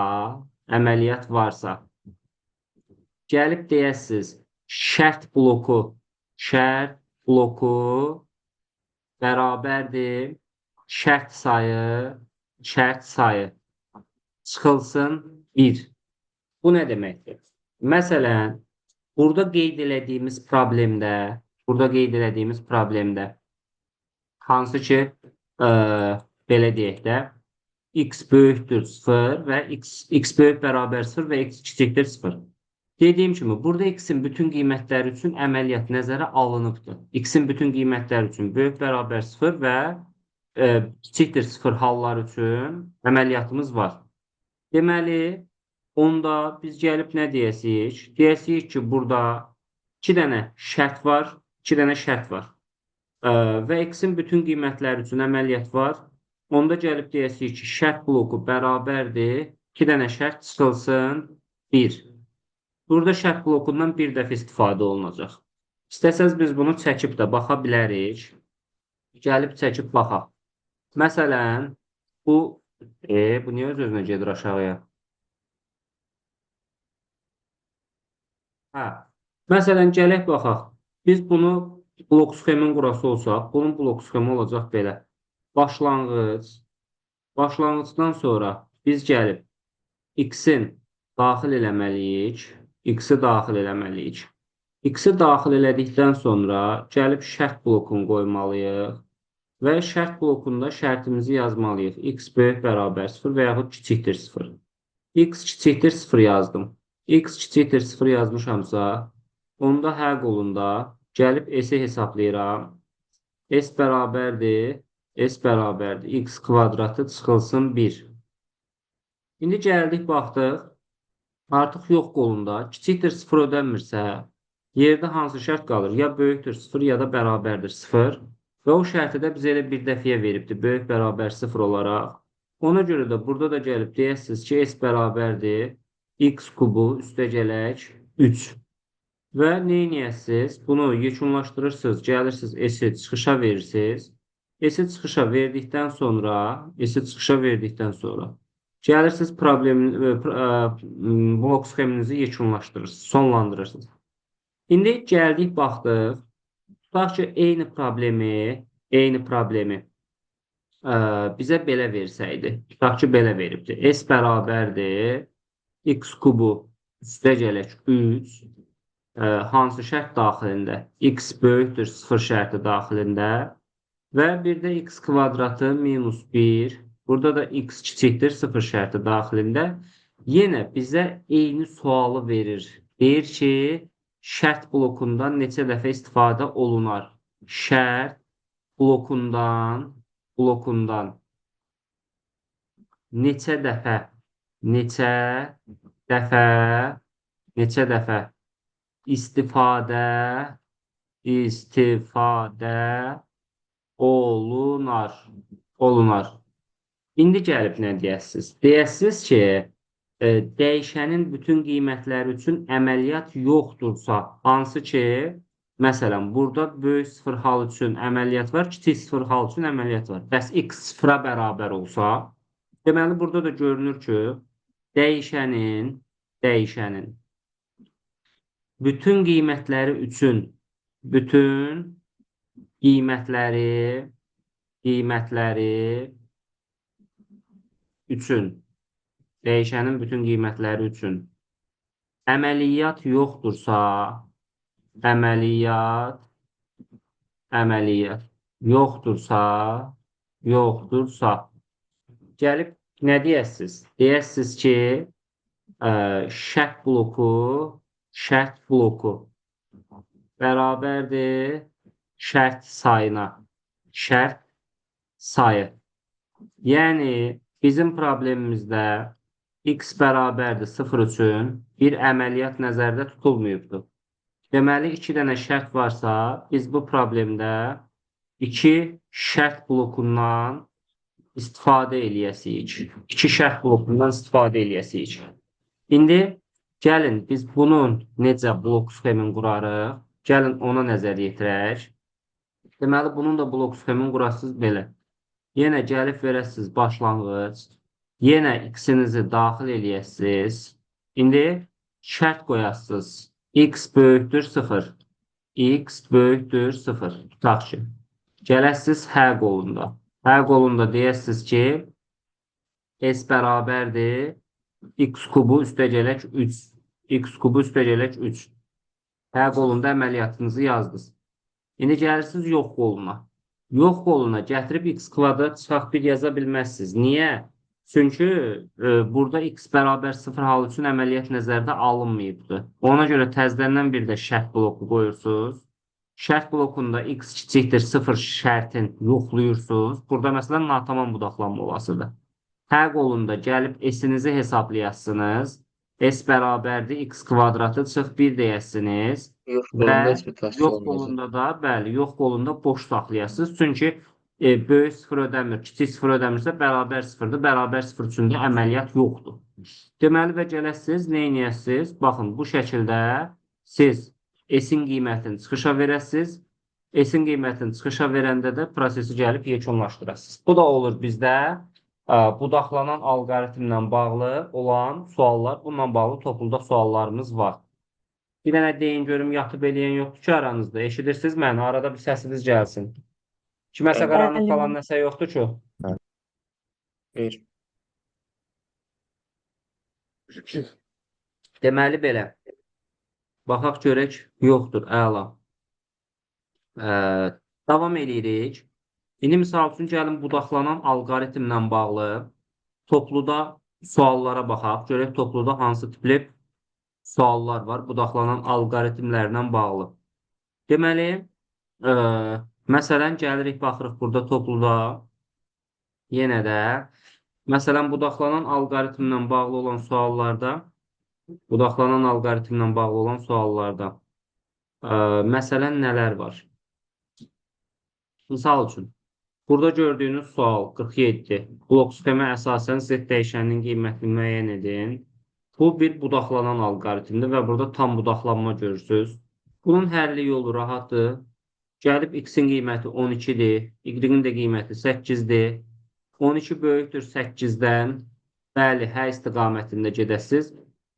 gəlib deyəsiniz, şərt bloku bərabərdir, şərt sayı çıxılsın 1. Bu nə deməkdir? Məsələn, burada qeyd elədiyimiz problemdə, hansı ki, belə deyək də, x böyükdür 0 və x böyük bərabər 0 və x kiçikdir 0. Dediyim kimi, burada x-in bütün qiymətləri üçün əməliyyat nəzərə alınıbdır. X-in bütün qiymətləri üçün böyük bərabər 0 və kiçikdir 0 hallar üçün əməliyyatımız var. Deməli, onda biz gəlib nə deyəsiyik? Deyəsiyik ki, burada 2 dənə şərt var, 2 dənə şərt var. Və x-in bütün qiymətləri üçün əməliyyat var. Onda gəlib deyəsiyik ki, şərt bloku bərabərdir. 2 dənə şərt çıxılsın 1. Burada şərt blokundan bir dəfə istifadə olunacaq. İstəsəz biz bunu çəkib də baxa bilərik. Gəlib çəkib baxaq. Məsələn, bu niyə öz-özünə gedir aşağıya? Hə. Məsələn, gələk baxaq. Biz bunu blok sxemin qurası olsaq, bunun blok sxemi olacaq belə. Başlanğıc. Başlanğıcdan sonra biz gəlib x-in daxil eləməliyik. X-i daxil eləməliyik. X-i daxil elədikdən sonra gəlib şərt blokunu qoymalıyıq və şərt blokunda şərtimizi yazmalıyıq. X böyük bərabər 0 və yaxud kiçikdir 0. X kiçikdir 0 yazdım. X kiçikdir 0 yazmışamsa, onda hə qolunda gəlib S-i hesablayıram. S bərabərdir. S bərabərdir. X kvadratı çıxılsın 1. İndi gəldik, baxdıq. Artıq yox qolunda kiçikdir 0 ödənmirsə, yerdə hansı şərt qalır? Ya böyükdür 0, ya da bərabərdir 0. Və o şərti də bizə elə bir dəfəyə veribdir, böyük bərabər 0 olaraq. Ona görə də burada da gəlib deyəsiniz ki, S bərabərdir x kubu üstə gələk 3. Və neyniyəsiniz? Bunu yekunlaşdırırsınız, gəlirsiniz S-i çıxışa verirsiniz. S-i çıxışa verdikdən sonra, gəlirsiniz blok sxeminizi yekunlaşdırırsınız, sonlandırırsınız. İndi gəldik, baxdıq. Tutaq ki, eyni problemi bizə belə versəydi. Tutaq ki, belə veribdir. S bərabərdir x kubu üstə gələk 3. Hansı şərt daxilində? X böyükdür 0 şərti daxilində. Və bir də x kvadratı minus 1. Burada da x kiçikdir 0 şərti daxilində. Yenə bizə eyni sualı verir. Deyir ki, şərt blokundan neçə dəfə istifadə olunar? Şərt blokundan Neçə dəfə, neçə dəfə, neçə dəfə istifadə, istifadə olunar, olunar. İndi gəlib nə deyəsiniz? Deyəsiniz ki, dəyişənin bütün qiymətləri üçün əməliyyat yoxdursa, hansı ki, məsələn, burada böyük sıfır hal üçün əməliyyat var, kiçik sıfır hal üçün əməliyyat var. Bəs x sıfıra bərabər olsa, deməli, burada da görünür ki, dəyişənin bütün qiymətləri üçün, bütün qiymətləri, qiymətləri üçün, dəyişənin bütün qiymətləri üçün əməliyyat yoxdursa, əməliyyat, əməliyyat yoxdursa, yoxdursa, gəlib nə deyəsiniz? Deyəsiniz ki, şərt bloku, şərt bloku bərabərdir şərt sayına, şərt sayı. Yəni, bizim problemimizdə x bərabərdir 0 üçün bir əməliyyat nəzərdə tutulmayıbdır. Deməli, 2 dənə şərt varsa, biz bu problemdə 2 şərt blokundan istifadə eləyəsiyik. 2 şərt blokundan istifadə eləyəsiyik. İndi gəlin biz bunun necə blok sxemini qurarıq? Gəlin ona nəzər yetirək. Deməli, bunun da blok sxemini qurasınız belə. Yenə gəlib verəsiniz başlanğıc. Yenə x-inizi daxil eləyəsiniz. İndi şərt qoyasınız. X böyükdür 0. X böyükdür 0. Tutaq ki, gələsiniz hə qolunda. Hə qolunda deyəsiniz ki, S bərabərdir x kubu üstə gələk 3. X kubu üstə gələk 3. Hə qolunda əməliyyatınızı yazdınız. İndi gəlirsiniz yox qoluna. Yox qoluna gətirib x kvadrat çıxaq 1 yaza bilməzsiniz. Niyə? Çünki burada x bərabər 0 halı üçün əməliyyat nəzərdə alınmayıbdır. Ona görə təzədən bir də şərt bloku qoyursunuz. Şərt blokunda x kiçikdir 0 şərtin yoxlayırsınız. Burada məsələn natamam budaqlanma olasıdır. Hə qolunda gəlib s-inizi hesablayasınız. S bərabərdir x kvadratı çıx 1 deyəsiniz. Yox Və qolunda heç bir təsir yox olmayacaq. qolunda da, bəli, yox qolunda boş saxlayasınız. Çünki böyük sıfır ödəmir, kiçik sıfır ödəmirsə bərabər sıfırdır. Bərabər sıfır üçün də əməliyyat yoxdur. Deməli və gələsiniz, nə eləyəsiniz? Baxın, bu şəkildə siz S-in qiymətini çıxışa verəsiniz. S-in qiymətini çıxışa verəndə də prosesi gəlib yekunlaşdırasınız. Bu da olur bizdə budaqlanan alqoritmlə bağlı olan suallar. Bununla bağlı topluda suallarımız var. Bir dənə deyin görüm, yatıb eləyən yoxdur ki aranızda. Eşidirsiniz məni? Arada bir səsiniz gəlsin. Kiməsə qaranlıq Bəli. falan nəsə yoxdur ki? Bir. Deməli belə. Baxaq görək, yoxdur. Əla. Davam eləyirik. İndi misal üçün gəlin budaqlanan alqoritmlə bağlı topluda suallara baxaq. Görək topluda hansı tipli suallar var budaqlanan alqoritmlərlə bağlı. Deməli, məsələn gəlirik baxırıq burada topluda yenə də məsələn budaqlanan alqoritmlə bağlı olan suallarda budaqlanan alqoritmlə bağlı olan suallarda məsələn nələr var? Misal üçün, burada gördüyünüz sual 47. Blok sxemə əsasən Z dəyişəninin qiymətini müəyyən edin. Bu bir budaqlanan alqoritmdir və burada tam budaqlanma görürsünüz. Bunun həlli yolu rahatdır. Gəlib x-in qiyməti 12-dir, y-in də qiyməti 8-dir. 12 böyükdür 8-dən. Bəli, hə istiqamətində gedəsiniz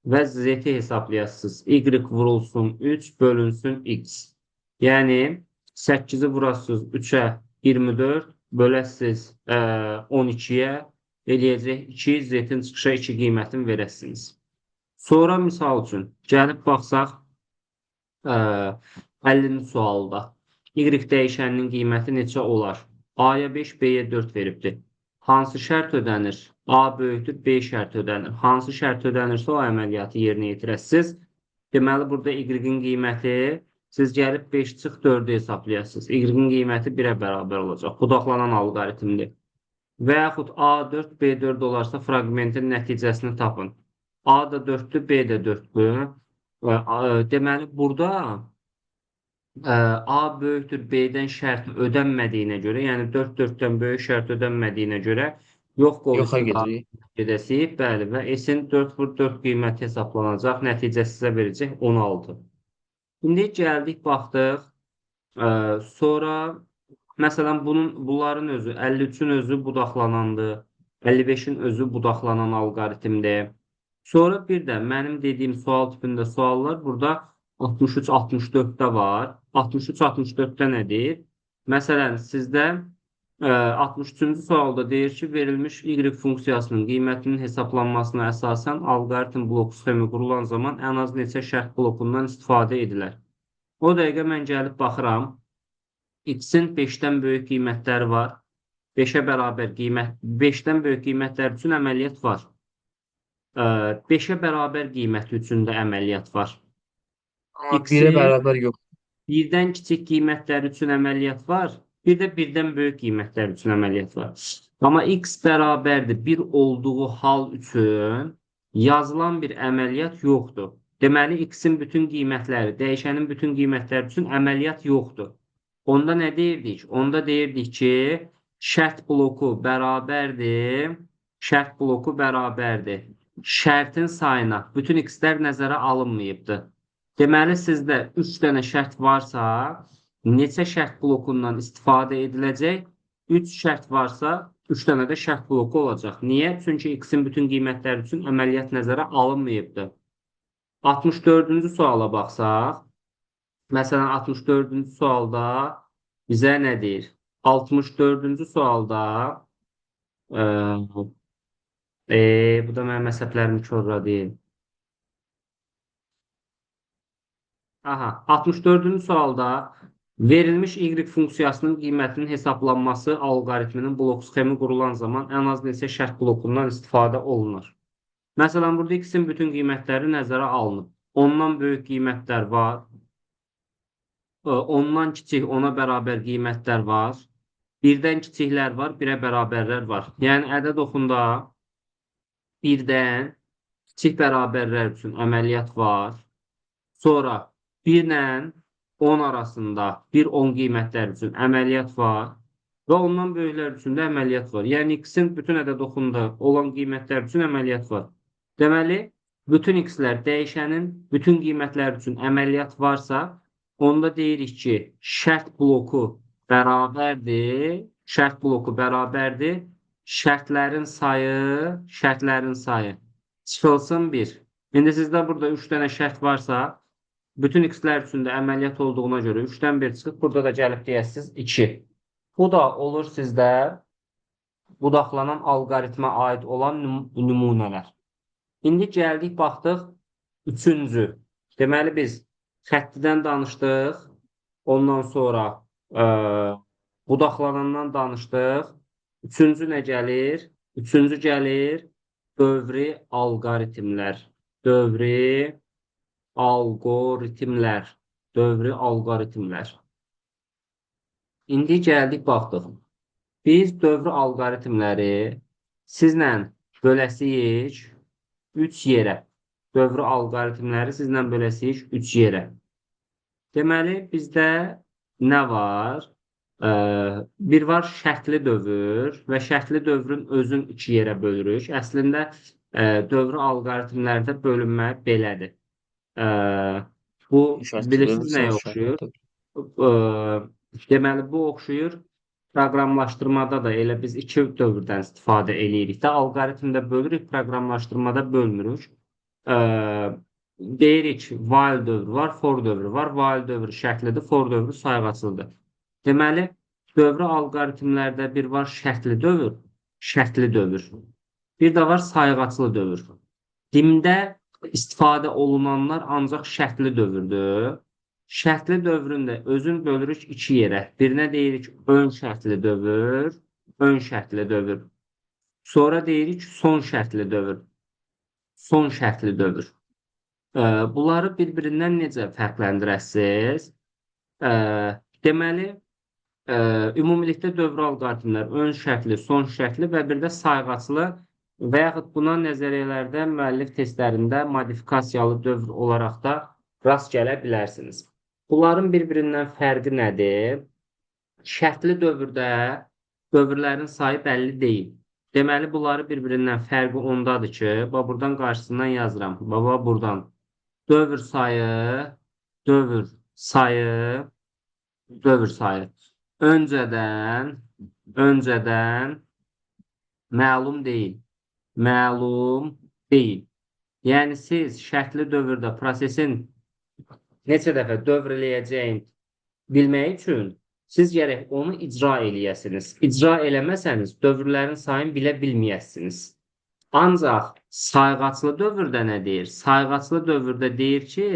və z-i hesablayasınız. Y vurulsun 3 bölünsün x. Yəni 8-i vurasınız 3-ə 24, böləsiniz 12-yə eləyəcək 2, z-in çıxışa 2 qiymətini verəsiniz. Sonra misal üçün gəlib baxsaq 50-ci sualda y dəyişəninin qiyməti neçə olar? A-ya 5, B-yə 4 veribdir. Hansı şərt ödənir? A böyükdür, B şərt ödənir. Hansı şərt ödənirsə o əməliyyatı yerinə yetirəsiniz. Deməli, burada y-in qiyməti siz gəlib 5 çıx 4-ü hesablayasınız. Y-in qiyməti 1-ə bərabər olacaq. Budaqlanan alqoritmdir. Və yaxud A4, B4 olarsa fraqmentin nəticəsini tapın. A da 4-dür, B də 4-dür. Deməli, burada A böyükdür B-dən şərti ödənmədiyinə görə, yəni 4 4-dən böyük şərt ödənmədiyinə görə yox qol Yoxa gedirik. gedəsik. Bəli, və S-in 4 vur 4 qiyməti hesablanacaq. Nəticə sizə verəcək 16. İndi gəldik, baxdıq. Sonra məsələn bunların özü 53-ün özü budaqlanandır. 55-in özü budaqlanan alqoritmdir. Sonra bir də mənim dediyim sual tipində suallar burada 63-64-də var. 63-64-də nə deyir? Məsələn, sizdə 63-cü sualda deyir ki, verilmiş y funksiyasının qiymətinin hesablanmasına əsasən alqoritm blok sxemi qurulan zaman ən az neçə şərt blokundan istifadə edilər. O dəqiqə mən gəlib baxıram. X-in 5-dən böyük qiymətləri var. 5-ə bərabər qiymət, 5-dən böyük qiymətlər üçün əməliyyat var. 5-ə bərabər qiyməti üçün də əməliyyat var. Amma 1-ə bərabər yox. 1-dən kiçik qiymətlər üçün əməliyyat var. Bir də 1-dən böyük qiymətlər üçün əməliyyat var. Amma x bərabərdir 1 olduğu hal üçün yazılan bir əməliyyat yoxdur. Deməli, x-in bütün qiymətləri, dəyişənin bütün qiymətləri üçün əməliyyat yoxdur. Onda nə deyirdik? Onda deyirdik ki, şərt bloku bərabərdir. Şərt bloku bərabərdir. Şərtin sayına bütün x-lər nəzərə alınmayıbdır. Deməli, sizdə 3 dənə şərt varsa, neçə şərt blokundan istifadə ediləcək? 3 şərt varsa, 3 dənə də şərt bloku olacaq. Niyə? Çünki x-in bütün qiymətləri üçün əməliyyat nəzərə alınmayıbdır. 64-cü suala baxsaq, məsələn, 64-cü sualda bizə nə deyir? 64-cü sualda bu da mənim əsəblərimi korladı. Aha, 64-cü sualda verilmiş y funksiyasının qiymətinin hesablanması alqoritminin blok sxemi qurulan zaman ən az neçə şərt blokundan istifadə olunur? Məsələn, burada x-in bütün qiymətləri nəzərə alınıb. Ondan böyük qiymətlər var. Ondan kiçik, ona bərabər qiymətlər var. Birdən kiçiklər var, birə bərabərlər var. Yəni, ədəd oxunda birdən kiçik bərabərlər üçün əməliyyat var. Sonra 1 ilə 10 arasında 1-10 qiymətlər üçün əməliyyat var və ondan böyüklər üçün də əməliyyat var. Yəni, x-in bütün ədəd oxunda olan qiymətlər üçün əməliyyat var. Deməli, bütün x-lər dəyişənin bütün qiymətlər üçün əməliyyat varsa, onda deyirik ki, şərt bloku bərabərdir. Şərt bloku bərabərdir. Şərtlərin sayı çıxılsın 1. İndi sizdə burada 3 dənə şərt varsa, bütün x-lər üçün də əməliyyat olduğuna görə 3-dən 1 çıxıb, burada da gəlib deyəsiniz 2. Bu da olur sizdə budaqlanan alqoritmə aid olan nümunələr. İndi gəldik, baxdıq 3-cü. Deməli, biz xəttidən danışdıq, ondan sonra budaqlanandan danışdıq. 3-cü nə gəlir? 3-cü gəlir dövri alqoritmlər. Dövri alqoritmlər. Dövri alqoritmlər. İndi gəldik, baxdıq. Biz dövri alqoritmləri sizlə böləsiyik 3 yerə. Dövri alqoritmləri sizlə böləsiyik 3 yerə. Deməli, bizdə nə var? Bir var şərtli dövr və şərtli dövrün özün 2 yerə bölürük. Əslində, dövri alqoritmlərdə bölünmə belədir. Bu, bilirsiniz nəyə oxşuyur? Deməli, bu oxşuyur. Proqramlaşdırmada da elə biz 2 dövrdən istifadə eləyirik də. Alqoritmdə bölürük, proqramlaşdırmada bölmürük. Deyirik ki, while dövrü var, for dövrü var. While dövrü şərtlidir, for dövrü sayğaclıdır. Deməli, dövrü alqoritmlərdə bir var şərtli dövr, şərtli dövr. Bir də var sayğaclı dövr. Dimdə istifadə olunanlar ancaq şərtli dövrdür. Şərtli dövründə özün bölürük 2 yerə. Birinə deyirik ön şərtli dövr, ön şərtli dövr. Sonra deyirik son şərtli dövr, son şərtli dövr. Bunları bir-birindən necə fərqləndirəsiniz? Deməli, Ümumilikdə dövrü alqoritmlər ön şərtli, son şərtli və bir də sayğaclı və yaxud buna nəzəriyyələrdə müəllif testlərində modifikasiyalı dövr olaraq da rast gələ bilərsiniz. Bunların bir-birindən fərqi nədir? Şərtli dövrdə dövrlərin sayı bəlli deyil. Deməli, bunları bir-birindən fərqi ondadır ki, bax buradan qarşısından yazıram. Baba buradan dövr sayı, dövr sayı, dövr sayı. Öncədən məlum deyil. Məlum deyil. Yəni siz şərtli dövrdə prosesin neçə dəfə dövr eləyəcəyin bilmək üçün siz gərək onu icra eləyəsiniz. İcra eləməsəniz dövrlərin sayını bilə bilməyəsiniz. Ancaq sayğaclı dövrdə nə deyir? Sayğaclı dövrdə deyir ki,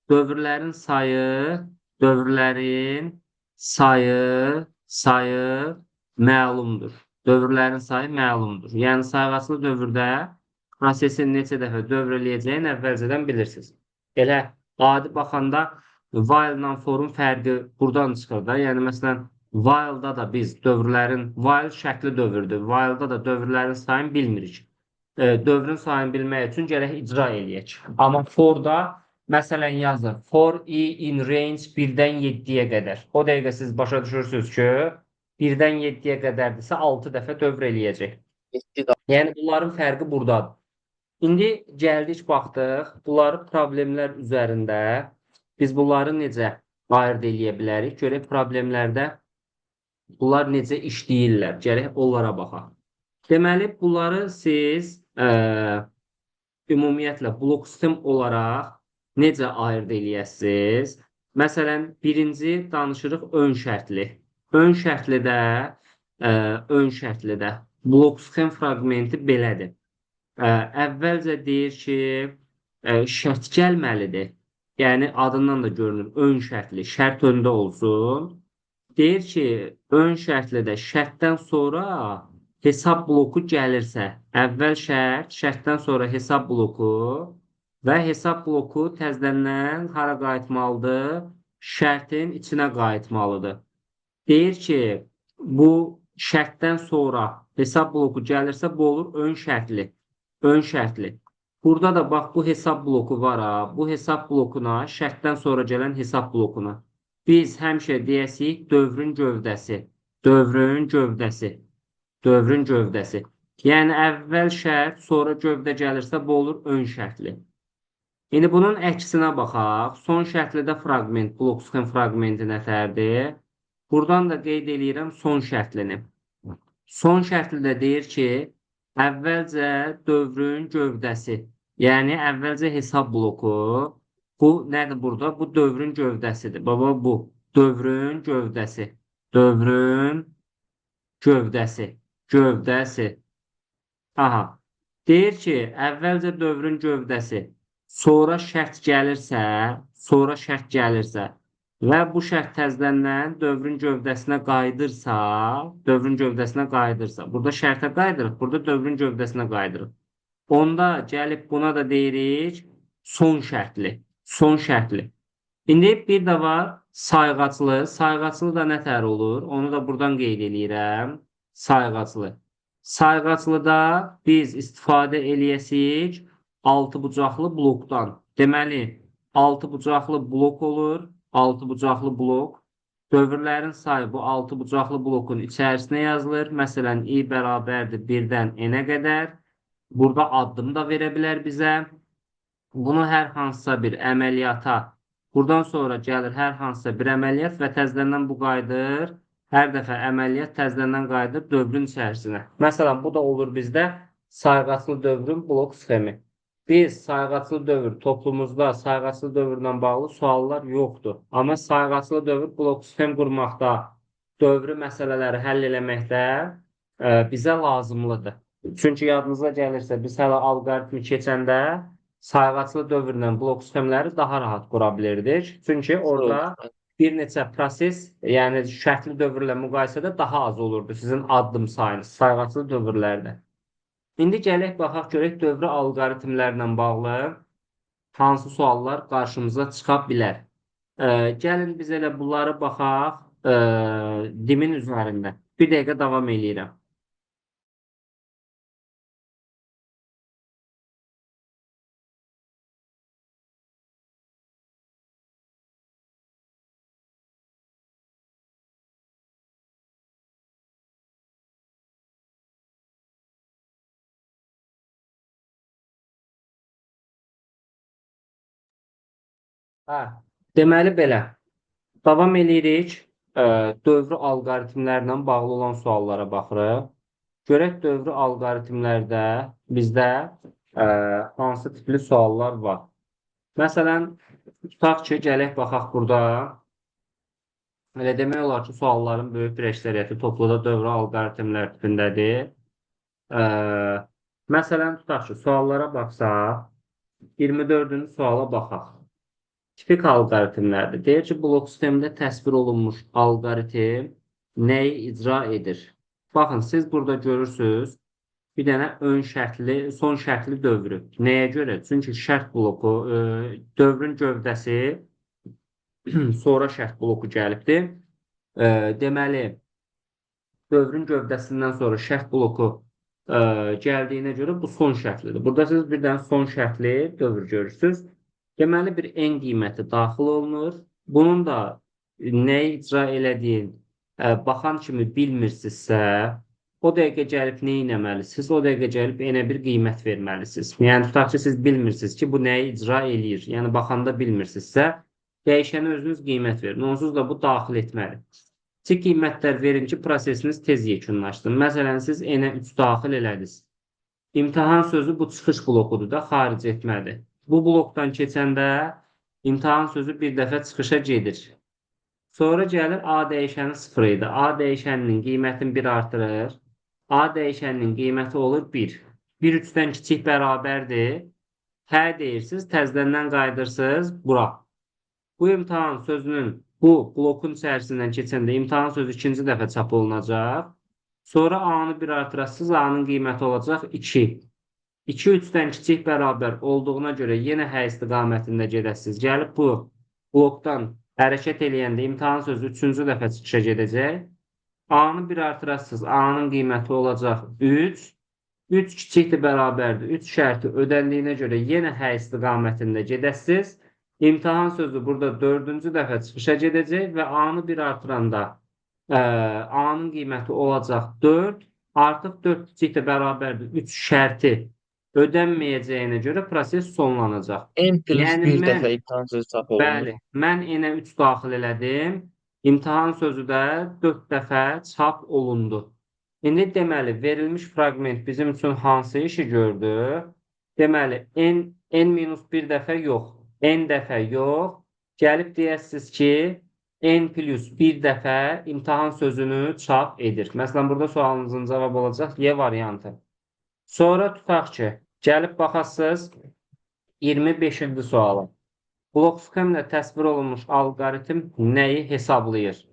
dövrlərin sayı, dövrlərin sayı, sayı məlumdur. Dövrlərin sayı məlumdur. Yəni sayğaclı dövrdə prosesin neçə dəfə dövr eləyəcəyini əvvəlcədən bilirsiniz. Elə adi baxanda while ilə for'un fərqi buradan çıxır da. Yəni məsələn while-da da biz dövrlərin while şərtli dövrdür. While-da da dövrlərin sayını bilmirik. Dövrün sayını bilmək üçün gərək icra eləyək. Amma for-da məsələn yazır for i in range 1-dən 7-yə qədər. O dəqiqə siz başa düşürsünüz ki, 1-dən 7-yə qədərdirsə 6 dəfə dövr eləyəcək. Yəni bunların fərqi burdadır. İndi gəldik, baxdıq, bunları problemlər üzərində biz bunları necə ayırd eləyə bilərik? Görək problemlərdə bunlar necə işləyirlər? Gərək onlara baxaq. Deməli, bunları siz ümumiyyətlə blok sistem olaraq necə ayırd eləyəsiniz? Məsələn, birinci danışırıq ön şərtli. Ön şərtlidə, ön şərtlidə blok sxem fraqmenti belədir. Əvvəlcə deyir ki, şərt gəlməlidir. Yəni adından da görünür, ön şərtli, şərt öndə olsun. Deyir ki, ön şərtlidə şərtdən sonra hesab bloku gəlirsə, əvvəl şərt, şərtdən sonra hesab bloku və hesab bloku təzədən hara qayıtmalıdır? Şərtin içinə qayıtmalıdır. Deyir ki, bu şərtdən sonra hesab bloku gəlirsə, bu olur ön şərtli. Ön şərtli. Burada da bax bu hesab bloku var ha. Bu hesab blokuna, şərtdən sonra gələn hesab blokuna. Biz həmişə deyəsik dövrün gövdəsi. Dövrün gövdəsi. Dövrün gövdəsi. Yəni əvvəl şərt, sonra gövdə gəlirsə bu olur ön şərtli. İndi bunun əksinə baxaq. Son şərtlidə fraqment, blok sxem fraqmenti nətərdir? Buradan da qeyd eləyirəm son şərtlini. Son şərtlidə deyir ki, əvvəlcə dövrün gövdəsi, yəni əvvəlcə hesab bloku. Bu nədir burada? Bu dövrün gövdəsidir. Baba bu dövrün gövdəsi. Dövrün gövdəsi. Gövdəsi. Aha. Deyir ki, əvvəlcə dövrün gövdəsi, sonra şərt gəlirsə, sonra şərt gəlirsə və bu şərt təzədən dövrün gövdəsinə qayıdırsa, dövrün gövdəsinə qayıdırsa, burada şərtə qayıdırıq, burada dövrün gövdəsinə qayıdırıq. Onda gəlib buna da deyirik son şərtli, son şərtli. İndi bir də var sayğaclı. Sayğaclı da nə tər olur? Onu da buradan qeyd eləyirəm. Sayğaclı. Sayğaclıda biz istifadə eləyəsik altıbucaqlı blokdan. Deməli, altıbucaqlı blok olur. Altıbucaqlı blok. Dövrlərin sayı bu altıbucaqlı blokun içərisinə yazılır. Məsələn, i bərabərdir 1-dən n-ə qədər. Burada addım da verə bilər bizə. Bunu hər hansısa bir əməliyyata, buradan sonra gəlir hər hansısa bir əməliyyat və təzədən bu qayıdır. Hər dəfə əməliyyat təzədən qayıdır dövrün içərisinə. Məsələn, bu da olur bizdə sayğaclı dövrün blok sxemi. Biz sayğaclı dövr toplumumuzda sayğaclı dövrlə bağlı suallar yoxdur. Amma sayğaclı dövr blok sxem qurmaqda, dövrü məsələləri həll eləməkdə bizə lazımlıdır. Çünki yadınıza gəlirsə, biz hələ alqoritmi keçəndə sayğaclı dövrlə blok sxemləri daha rahat qura bilirdik. Çünki orada bir neçə proses, yəni şərtli dövrlə müqayisədə daha az olurdu sizin addım sayınız sayğaclı dövrlərdə. İndi gələk baxaq görək dövrü alqoritmlərlə bağlı hansı suallar qarşımıza çıxa bilər. Gəlin biz elə bunları baxaq. Dimin üzərində. Bir dəqiqə davam eləyirəm. Hə, deməli belə. Davam eləyirik. Dövrü alqoritmlərlə bağlı olan suallara baxırıq. Görək dövrü alqoritmlərdə bizdə hansı tipli suallar var. Məsələn, tutaq ki, gələk baxaq burada. Elə demək olar ki, sualların böyük bir əksəriyyəti topluda dövrü alqoritmlər tipindədir. Məsələn, tutaq ki, suallara baxsaq, 24-cü suala baxaq. Tipik alqoritmlərdir. Deyir ki, blok sistemində təsvir olunmuş alqoritm nəyi icra edir? Baxın, siz burada görürsünüz bir dənə ön şərtli, son şərtli dövrü. Nəyə görə? Çünki şərt bloku, dövrün gövdəsi sonra şərt bloku gəlibdir. Deməli, dövrün gövdəsindən sonra şərt bloku gəldiyinə görə bu son şərtlidir. Burada siz bir dənə son şərtli dövr görürsünüz. Deməli, bir n qiyməti daxil olunur. Bunun da nəyi icra elədiyin baxan kimi bilmirsinizsə, o dəqiqə gəlib nə etməlisiniz? O dəqiqə gəlib n-ə bir qiymət verməlisiniz. Yəni, tutaq ki, siz bilmirsiniz ki, bu nəyi icra eləyir. Yəni, baxanda bilmirsinizsə, dəyişənə özünüz qiymət verin. Onsuz da bu daxil etməli. Kiçik qiymətlər verin ki, prosesiniz tez yekunlaşsın. Məsələn, siz n-ə 3 daxil elədiniz. İmtahan sözü bu çıxış blokudur da, xaric etmədir. Bu blokdan keçəndə imtahan sözü bir dəfə çıxışa gedir. Sonra gəlir A dəyişəni 0 idi. A dəyişəninin qiymətini 1 artırır. A dəyişəninin qiyməti olur 1. 1 3-dən kiçik bərabərdir. Hə deyirsiniz, təzədən qayıdırsınız bura. Bu imtahan sözünün bu blokun içərisindən keçəndə imtahan sözü ikinci dəfə çap olunacaq. Sonra A-nı 1 artırasınız, A-nın qiyməti olacaq 2. 2 3-dən kiçik bərabər olduğuna görə yenə hə istiqamətində gedəsiniz. Gəlib bu blokdan hərəkət eləyəndə imtahan sözü üçüncü dəfə çıxışa gedəcək. A-nı 1 artırasınız, A-nın qiyməti olacaq 3. 3 kiçikdir bərabərdir. 3 şərti ödəndiyinə görə yenə hə istiqamətində gedəsiniz. İmtahan sözü burada dördüncü dəfə çıxışa gedəcək və A-nı 1 artıranda A-nın qiyməti olacaq 4. Artıq 4 kiçikdir bərabərdir. 3 şərti ödənməyəcəyinə görə proses sonlanacaq. N plus Yəni bir mən, dəfə imtahan sözü çap olunur. Bəli, mən n-ə 3 daxil elədim. İmtahan sözü də 4 dəfə çap olundu. İndi deməli, verilmiş fraqment bizim üçün hansı işi gördü? Deməli, n minus 1 dəfə yox, n dəfə yox. Gəlib deyəsiniz ki, n plus 1 dəfə imtahan sözünü çap edir. Məsələn, burada sualınızın cavabı olacaq Y variantı. Sonra tutaq ki, gəlib baxasınız 25-ci suala. Blok sxemlə təsvir olunmuş alqoritm nəyi hesablayır?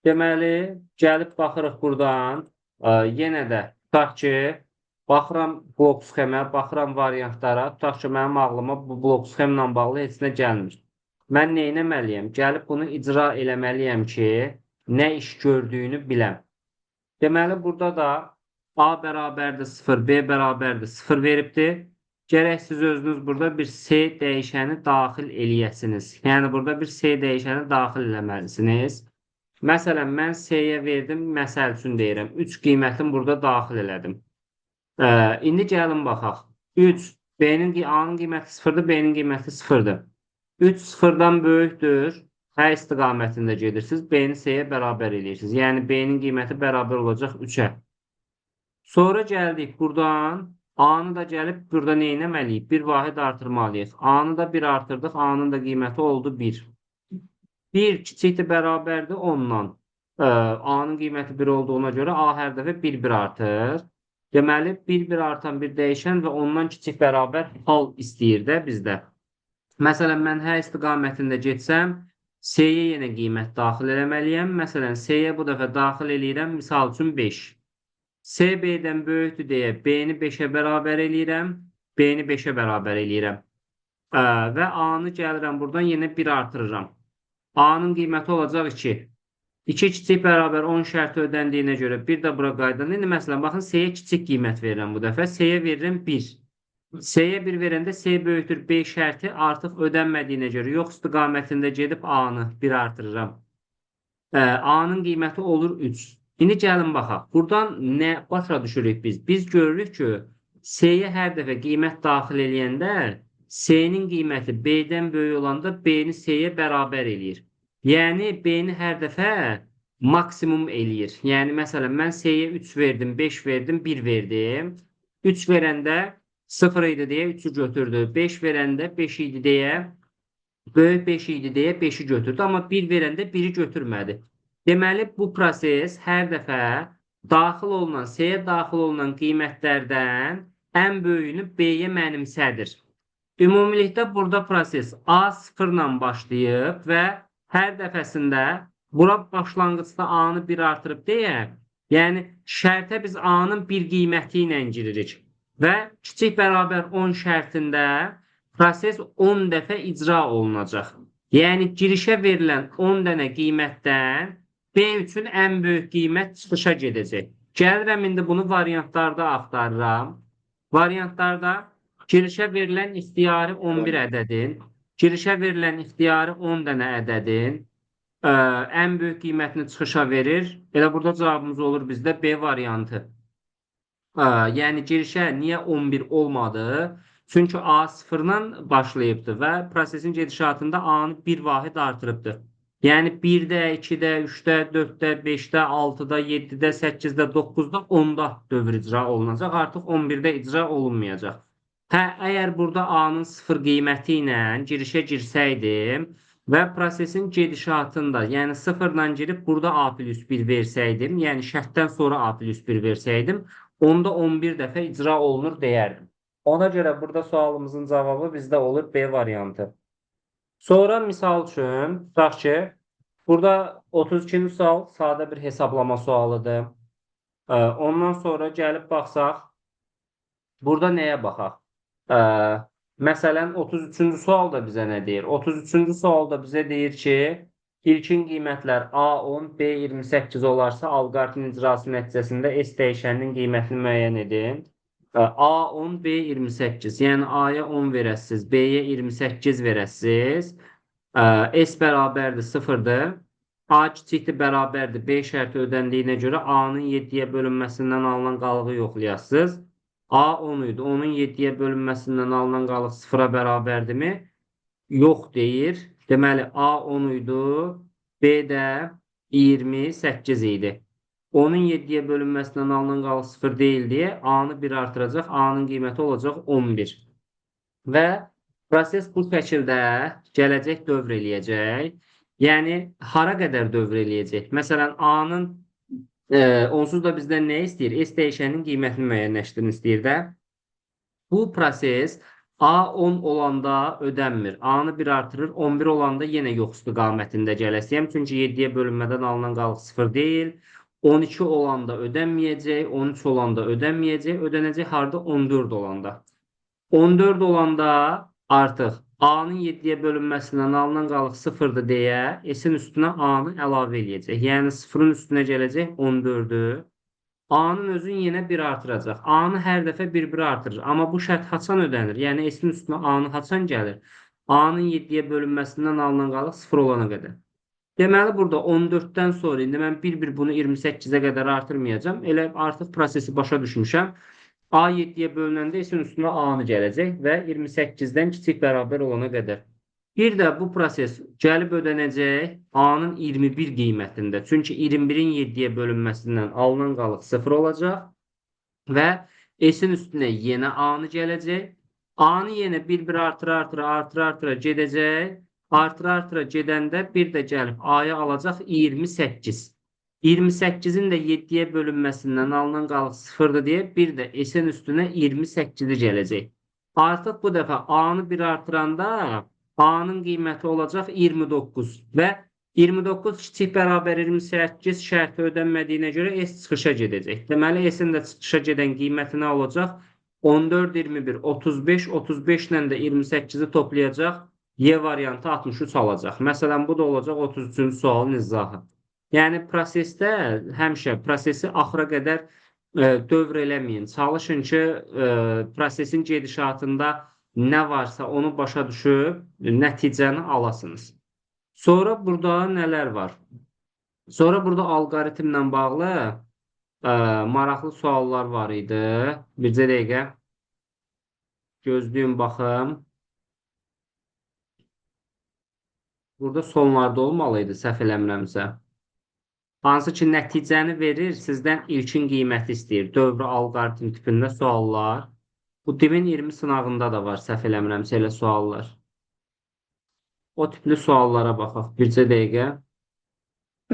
Deməli, gəlib baxırıq buradan, yenə də tutaq ki, baxıram blok sxemə, baxıram variantlara, tutaq ki, mənim ağlıma bu blok sxemlə bağlı heç nə gəlmir. Mən nə etməliyəm? Gəlib bunu icra eləməliyəm ki, nə iş gördüyünü biləm. Deməli, burada da A bərabərdir 0, B bərabərdir 0 veribdir. Gərək siz özünüz burada bir C dəyişəni daxil eləyəsiniz. Yəni, burada bir C dəyişəni daxil eləməlisiniz. Məsələn, mən C-yə verdim, məsəl üçün deyirəm, 3 qiymətini burada daxil elədim. İndi gəlin baxaq. 3, A-nın qiyməti 0-dır, B-nin qiyməti 0-dır. 3 sıfırdan böyükdür, hə istiqamətində gedirsiniz, B-ni C-yə bərabər eləyirsiniz. Yəni, B-nin qiyməti bərabər olacaq 3-ə. Sonra gəldik buradan, A-nı da gəlib burada nə etməliyik? Bir vahid artırmalıyıq. A-nı da 1 artırdıq, A-nın da qiyməti oldu 1. 1 kiçikdir bərabərdir 10-dan. A-nın qiyməti 1 olduğuna görə A hər dəfə 1-1 artır. Deməli, 1-1 artan bir dəyişən və ondan kiçik bərabər hal istəyir də bizdə. Məsələn, mən hə istiqamətində getsəm, C-yə yenə qiymət daxil eləməliyəm. Məsələn, C-yə bu dəfə daxil eləyirəm, misal üçün 5. C B-dən böyükdür deyə B-ni 5-ə bərabər eləyirəm. B-ni 5-ə bərabər eləyirəm. Və A-nı gəlirəm buradan yenə 1 artırıram. A-nın qiyməti olacaq 2. 2 kiçik bərabər 10 şərti ödəndiyinə görə bir də bura qayıdanda. İndi məsələn, baxın, C-yə kiçik qiymət verirəm bu dəfə. C-yə verirəm 1. C-yə 1 verəndə C böyükdür B şərti artıq ödənmədiyinə görə yox istiqamətində gedib A-nı 1 artırıram. A-nın qiyməti olur 3. İndi gəlin baxaq. Buradan nə başa düşürük biz? Biz görürük ki, C-yə hər dəfə qiymət daxil eləyəndə C-nin qiyməti B-dən böyük olanda B-ni C-yə bərabər eləyir. Yəni, B-ni hər dəfə maksimum eləyir. Yəni, məsələn, mən C-yə 3 verdim, 5 verdim, 1 verdim. 3 verəndə 0 idi deyə 3-ü götürdü. 5 verəndə 5 idi deyə, böyük 5 idi deyə 5-i götürdü. Amma 1 verəndə 1-i götürmədi. Deməli, bu proses hər dəfə daxil olunan, C-yə daxil olunan qiymətlərdən ən böyüyünü B-yə mənimsədir. Ümumilikdə burada proses A0 ilə başlayıb və hər dəfəsində bura başlanğıcda A-nı 1 artırıb deyə, yəni şərtə biz A-nın bir qiyməti ilə giririk. Və kiçik bərabər 10 şərtində proses 10 dəfə icra olunacaq. Yəni girişə verilən 10 dənə qiymətdən B üçün ən böyük qiymət çıxışa gedəcək. Gəlirəm indi bunu variantlarda axtarıram. Variantlarda girişə verilən ixtiyari 11 ədədin, girişə verilən ixtiyari 10 dənə ədədin ən böyük qiymətini çıxışa verir. Elə burada cavabımız olur bizdə B variantı. Yəni girişə niyə 11 olmadı? Çünki A 0-dan başlayıbdı və prosesin gedişatında A-nı bir vahid artırıbdı. Yəni 1-də, 2-də, 3-də, 4-də, 5-də, 6-da, 7-də, 8-də, 9-da, 10-da dövr icra olunacaq. Artıq 11-də icra olunmayacaq. Hə, əgər burada A-nın 0 qiyməti ilə girişə girsəydim və prosesin gedişatında, yəni 0-dan girib burada A plus 1 versəydim, yəni şərtdən sonra A plus 1 versəydim, onda 11 dəfə icra olunur deyərdim. Ona görə burada sualımızın cavabı bizdə olur B variantı. Sonra misal üçün, tutaq ki, burada 32-ci sual sadə bir hesablama sualıdır. Ondan sonra gəlib baxsaq, burada nəyə baxaq? Məsələn, 33-cü sual da bizə nə deyir? 33-cü sual da bizə deyir ki, ilkin qiymətlər A10, B28 olarsa, alqoritmin icrası nəticəsində S dəyişəninin qiymətini müəyyən edin. A10, B28, yəni A-ya 10 verəsiniz, B-yə 28 verəsiniz. S bərabərdir 0-dır. A kiçikdir bərabərdir B şərti ödəndiyinə görə A-nın 7-yə bölünməsindən alınan qalığı yoxlayasınız. A 10 idi. Onun 7-yə bölünməsindən alınan qalıq 0-a bərabərdirmi? Yox deyir. Deməli, A 10 idi, B də 28 idi. Onun 7-yə bölünməsindən alınan qalıq 0 deyil deyə A-nı 1 artıracaq. A-nın qiyməti olacaq 11. Və proses bu şəkildə gələcək dövr eləyəcək. Yəni, hara qədər dövr eləyəcək? Məsələn, A-nın onsuz da bizdən nə istəyir? S dəyişəninin qiymətini müəyyənləşdirin istəyir də. Bu proses A 10 olanda ödənmir. A-nı 1 artırır. 11 olanda yenə yox istiqamətində gələsiyəm. Çünki 7-yə bölünmədən alınan qalıq 0 deyil. 12 olanda ödənməyəcək. 13 olanda ödənməyəcək. Ödənəcək harda? 14 olanda. 14 olanda artıq A-nın 7-yə bölünməsindən alınan qalıq 0-dır deyə S-in üstünə A-nı əlavə eləyəcək. Yəni 0-ın üstünə gələcək 14-ü. A-nın özünü yenə 1 artıracaq. A-nı hər dəfə 1-1 artırır. Amma bu şərt haçan ödənir? Yəni S-in üstünə A-nı haçan gəlir? A-nın 7-yə bölünməsindən alınan qalıq 0 olana qədər. Deməli, burada 14-dən sonra indi mən bir-bir bunu 28-ə qədər artırmayacağam. Elə artıq prosesi başa düşmüşəm. A 7-yə bölünəndə S-in üstünə A-nı gələcək və 28-dən kiçik bərabər olana qədər. Bir də bu proses gəlib ödənəcək A-nın 21 qiymətində. Çünki 21-in 7-yə bölünməsindən alınan qalıq 0 olacaq və S-in üstünə yenə A-nı gələcək. A-nı yenə bir-bir artıra-artıra gedəcək. Artıra-artıra gedəndə bir də gəlib A-ya alacaq 28. 28-in də 7-yə bölünməsindən alınan qalıq 0-dır deyə bir də S-in üstünə 28-i gələcək. Artıq bu dəfə A-nı 1 artıranda A-nın qiyməti olacaq 29 və 29 kiçik bərabər 28 şərti ödənmədiyinə görə S çıxışa gedəcək. Deməli, S-in də çıxışa gedən qiyməti nə olacaq? 14, 21, 35, 35 ilə də 28-i toplayacaq. Y variantı 63 alacaq. Məsələn, bu da olacaq 33-cü sualın izahı. Yəni prosesdə həmişə prosesi axıra qədər dövr eləməyin. Çalışın ki, prosesin gedişatında nə varsa onu başa düşüb nəticəni alasınız. Sonra burada nələr var? Sonra burada alqoritmlə bağlı maraqlı suallar var idi. Bircə dəqiqə gözləyim baxım. Burada sonlarda olmalı idi, səhv eləmirəmsə. Hansı ki, nəticəni verir, sizdən ilkin qiyməti istəyir. Dövrü alqoritm tipində suallar. Bu DİM-in 20 sınağında da var, səhv eləmirəmsə elə suallar. O tipli suallara baxaq. Bircə dəqiqə.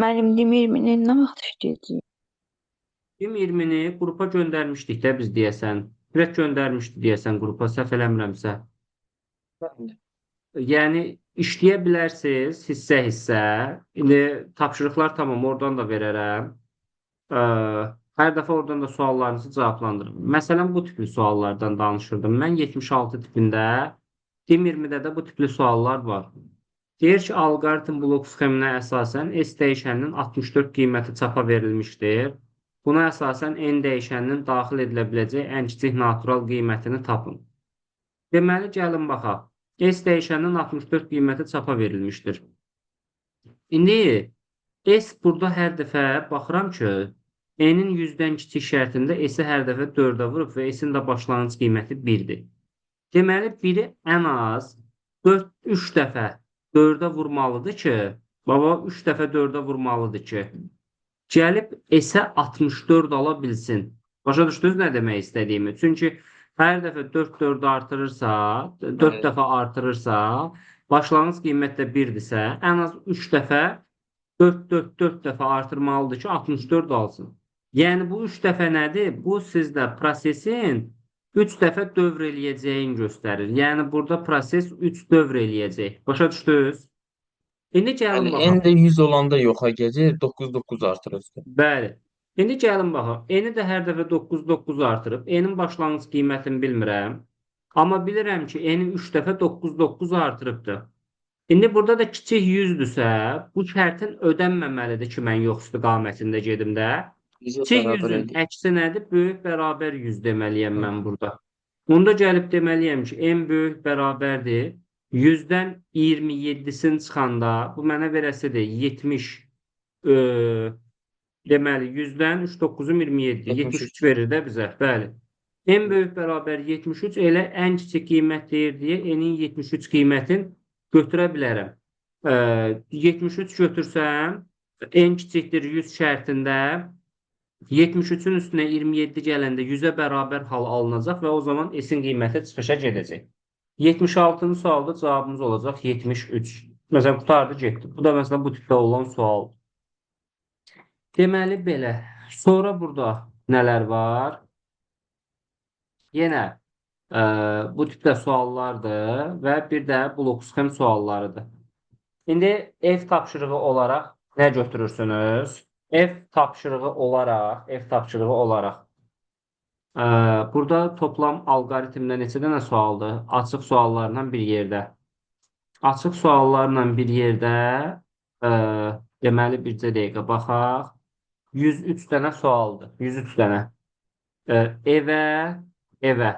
Müəllim, DİM 20-ni nə vaxt işləyəcəyik? DİM 20-ni qrupa göndərmişdik də biz deyəsən. Direkt göndərmişdi deyəsən qrupa, səhv eləmirəmsə. Bəli. Yəni işləyə bilərsiniz hissə-hissə. İndi tapşırıqlar tamam oradan da verərəm. Hər dəfə oradan da suallarınızı cavablandırıram. Məsələn, bu tipli suallardan danışırdım. Mən 76 tipində, DİM 20-də də bu tipli suallar var. Deyir ki, alqoritm blok sxeminə əsasən S dəyişəninin 64 qiyməti çapa verilmişdir. Buna əsasən N dəyişəninin daxil edilə biləcək ən kiçik natural qiymətini tapın. Deməli, gəlin baxaq. S dəyişəninin 64 qiyməti çapa verilmişdir. İndi S burada hər dəfə baxıram ki, N-in 100-dən kiçik şərtində S-i hər dəfə 4-ə vurub və S-in də başlanğıc qiyməti 1-dir. Deməli, 1-i ən az 4, 3 dəfə 4-ə vurmalıdır ki, baba 3 dəfə 4-ə vurmalıdır ki, gəlib S-ə 64 ala bilsin. Başa düşdünüz nə demək istədiyimi? Çünki hər dəfə 4 4 artırırsa, 4 Bəli. dəfə artırırsa, başlanğıc qiymət də 1-dirsə, ən az 3 dəfə 4 4 4 dəfə artırmalıdır ki, 64 alsın. Yəni bu 3 dəfə nədir? Bu sizdə prosesin 3 dəfə dövr eləyəcəyini göstərir. Yəni burada proses 3 dövr eləyəcək. Başa düşdünüz? İndi gəlin Bəli, baxaq. N də 100 olanda yoxa gedir, 9 9 artır üstə. Bəli. İndi gəlin baxaq. N-i də hər dəfə 9 9 artırıb. N-in başlanğıc qiymətini bilmirəm. Amma bilirəm ki, N-i 3 dəfə 9 9 artırıbdır. İndi burada da kiçik 100-dürsə, bu şərtin ödənməməlidir ki, mən yox istiqamətində gedim də. 100-ə Kiçik bərabər 100-ün eləyir. əksi nədir? Böyük bərabər 100 deməliyəm mən burada. Onda gəlib deməliyəm ki, N böyük bərabərdir. 100-dən 27-sini çıxanda, bu mənə verəsidir 70, deməli 100-dən 3 9-um 27, 73. 73 verir də bizə, bəli. N böyük bərabər 73, elə ən kiçik qiymət deyir deyə N-in 73 qiymətini götürə bilərəm. 73 götürsəm, N kiçikdir 100 şərtində 73-ün üstünə 27 gələndə 100-ə bərabər hal alınacaq və o zaman S-in qiyməti çıxışa gedəcək. 76-cı sualda cavabımız olacaq 73. Məsələn, qurtardı, getdi. Bu da məsələn bu tipdə olan sualdır. Deməli belə. Sonra burada nələr var? Yenə bu tipdə suallardır və bir də blok sxem suallarıdır. İndi ev tapşırığı olaraq nə götürürsünüz? Ev tapşırığı olaraq burada toplam alqoritmdə neçə dənə sualdır? Açıq suallarla bir yerdə. Açıq suallarla bir yerdə, deməli bircə dəqiqə baxaq. 103 dənə sualdır. 103 dənə. Evə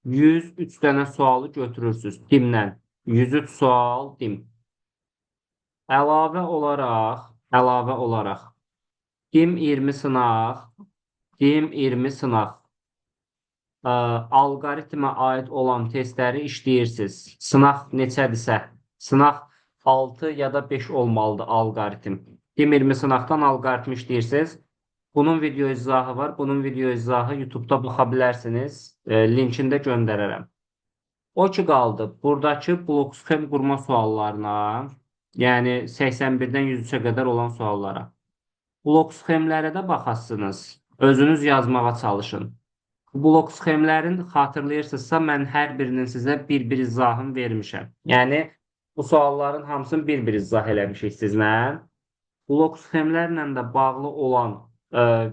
103 dənə sualı götürürsünüz DİM-dən. 103 sual DİM. Əlavə olaraq DİM 20 sınaq, DİM 20 sınaq. Alqoritmə aid olan testləri işləyirsiniz. Sınaq neçədirsə, sınaq 6 ya da 5 olmalıdır alqoritm. DİM 20 sınaqdan alqoritm işləyirsiniz. Bunun video izahı var. Bunun video izahı YouTube-da baxa bilərsiniz. Linkini də göndərərəm. O ki qaldı buradakı blok sxem qurma suallarına, yəni 81-dən 103-ə qədər olan suallara. Blok sxemlərə də baxasınız. Özünüz yazmağa çalışın. Blok sxemlərin xatırlayırsınızsa, mən hər birinin sizə bir-bir izahını vermişəm. Yəni, bu sualların hamısını bir-bir izah eləmişik sizlə. Blok sxemlərlə də bağlı olan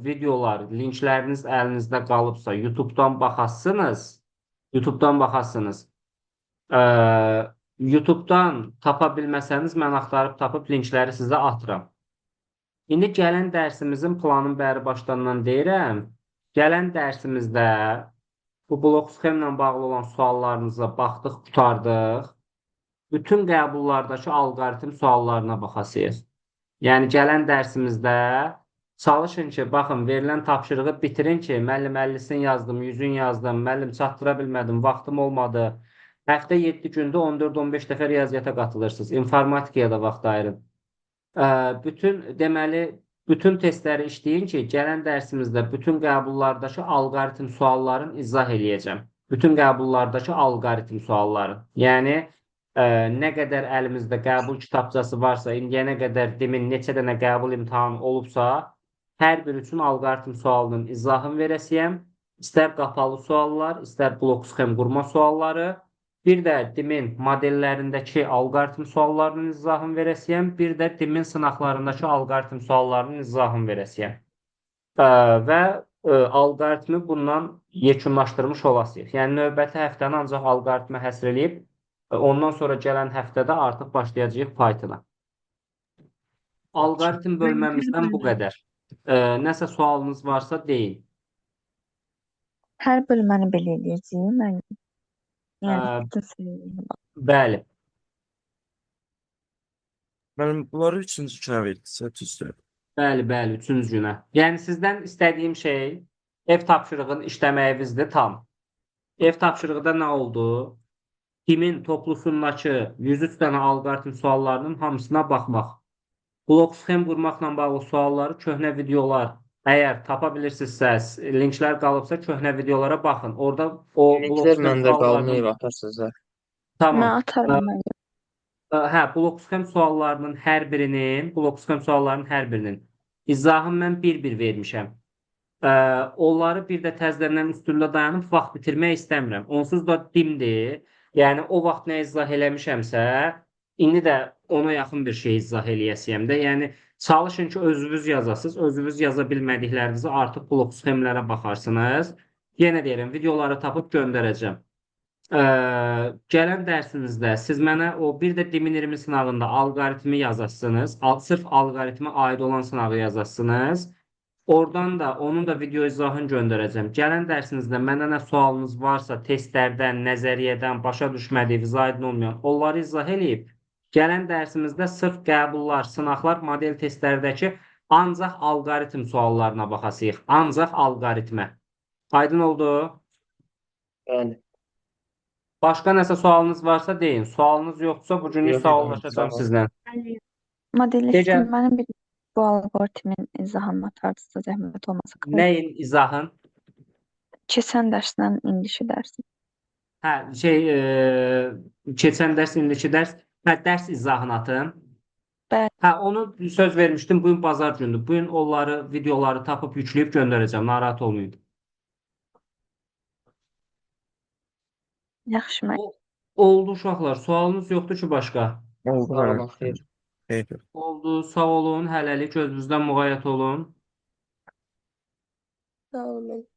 videolar, linkləriniz əlinizdə qalıbsa, YouTube-dan baxasınız. YouTube-dan baxasınız. YouTube-dan tapa bilməsəniz, mən axtarıb tapıb linkləri sizə atıram. İndi gələn dərsimizin planını bəri başdandan deyirəm. Gələn dərsimizdə bu blok sxemlə bağlı olan suallarınıza baxdıq, qurtardıq. Bütün qəbullardakı alqoritm suallarına baxasıyıq. Yəni gələn dərsimizdə çalışın ki, baxın, verilən tapşırığı bitirin ki, müəllim 50-sini yazdım, 100-ünü yazdım, müəllim çatdıra bilmədim, vaxtım olmadı. Həftə 7 gündə 14-15 dəfə riyaziyyata qatılırsınız. İnformatikaya da vaxt ayırın. Bütün deməli, bütün testləri işləyin ki, gələn dərsimizdə bütün qəbullardakı alqoritm suallarını izah eləyəcəm. Bütün qəbullardakı alqoritm sualları. Yəni nə qədər əlimizdə qəbul kitabçası varsa, indiyənə qədər demin neçə dənə qəbul imtahanı olubsa, hər bir üçün alqoritm sualının izahını verəsiyəm. İstər qapalı suallar, istər blok sxem qurma sualları. Bir də DİM-in modellərindəki alqoritm suallarının izahını verəsiyəm. Bir də DİM-in sınaqlarındakı alqoritm suallarının izahını verəsiyəm. Və alqoritmi bundan yekunlaşdırmış olasıyıq. Yəni növbəti həftəni ancaq alqoritmə həsr eləyib, ondan sonra gələn həftədə artıq başlayacağıq Python-a. Alqoritm bölməmizdən bu qədər. Nəsə sualınız varsa deyin. Hər bölməni belə eləyəcəyik. Mən yəni bütün səviyyəni bax. Bəli. Müəllim, bunları üçüncü günə verdinizsə, düzdür? Bəli, bəli, üçüncü günə. Yəni sizdən istədiyim şey ev tapşırığını işləməyinizdir tam. Ev tapşırığı da nə oldu? DİM-in toplusundakı 103 dənə alqoritm suallarının hamısına baxmaq. Blok sxem qurmaqla bağlı sualları köhnə videolar əgər tapa bilirsinizsə, linklər qalıbsa köhnə videolara baxın. Orada o blok Linklər sxem məndə suallarının qalmayıb, atarsınız da. Tamam. Mən atarım mən. Hə, blok sxem suallarının hər birinin, blok sxem suallarının hər birinin izahını mən bir-bir vermişəm. Onları bir də təzədən üstündə dayanıb vaxt bitirmək istəmirəm. Onsuz da dimdir. Yəni o vaxt nə izah eləmişəmsə, indi də ona yaxın bir şey izah eləyəsiyəm də. Yəni çalışın ki, özünüz yazasınız. Özünüz yaza bilmədiklərinizi artıq blok sxemlərə baxarsınız. Yenə deyirəm, videoları tapıb göndərəcəm. Gələn dərsinizdə siz mənə o bir də DİM-in 20 sınağında alqoritmi yazasınız. Sırf alqoritmə aid olan sınağı yazasınız. Oradan da onun da video izahını göndərəcəm. Gələn dərsinizdə mənə nə sualınız varsa testlərdən, nəzəriyyədən, başa düşmədiyiniz, aydın olmayan onları izah eləyib gələn dərsimizdə sırf qəbullar, sınaqlar, model testlərdəki ancaq alqoritm suallarına baxasıyıq. Ancaq alqoritmə. Aydın oldu? Bəli. Başqa nəsə sualınız varsa deyin. Sualınız yoxdursa bu günlük Yox, sağollaşacağam sağ ol. sizlə. Modelləşdirmənin bir bu alqoritmin izahını atarsınız zəhmət olmasa. Nəyin izahın? Keçən dərsdən indiki dərsin. Hə, şey, keçən dərs, indiki dərs, hə, dərs izahını atın. Bəli. Hə, onu söz vermişdim. Bu gün bazar gündür. Bu gün onları, videoları tapıb yükləyib göndərəcəm. Narahat olmayın. Yaxşı, mən Oldu uşaqlar. Sualınız yoxdur ki başqa? Oldu Sağ olun, müəllim. xeyir. Xeyir. Oldu. Sağ olun. Hələlik özünüzdən müğayət olun. Sağ olun.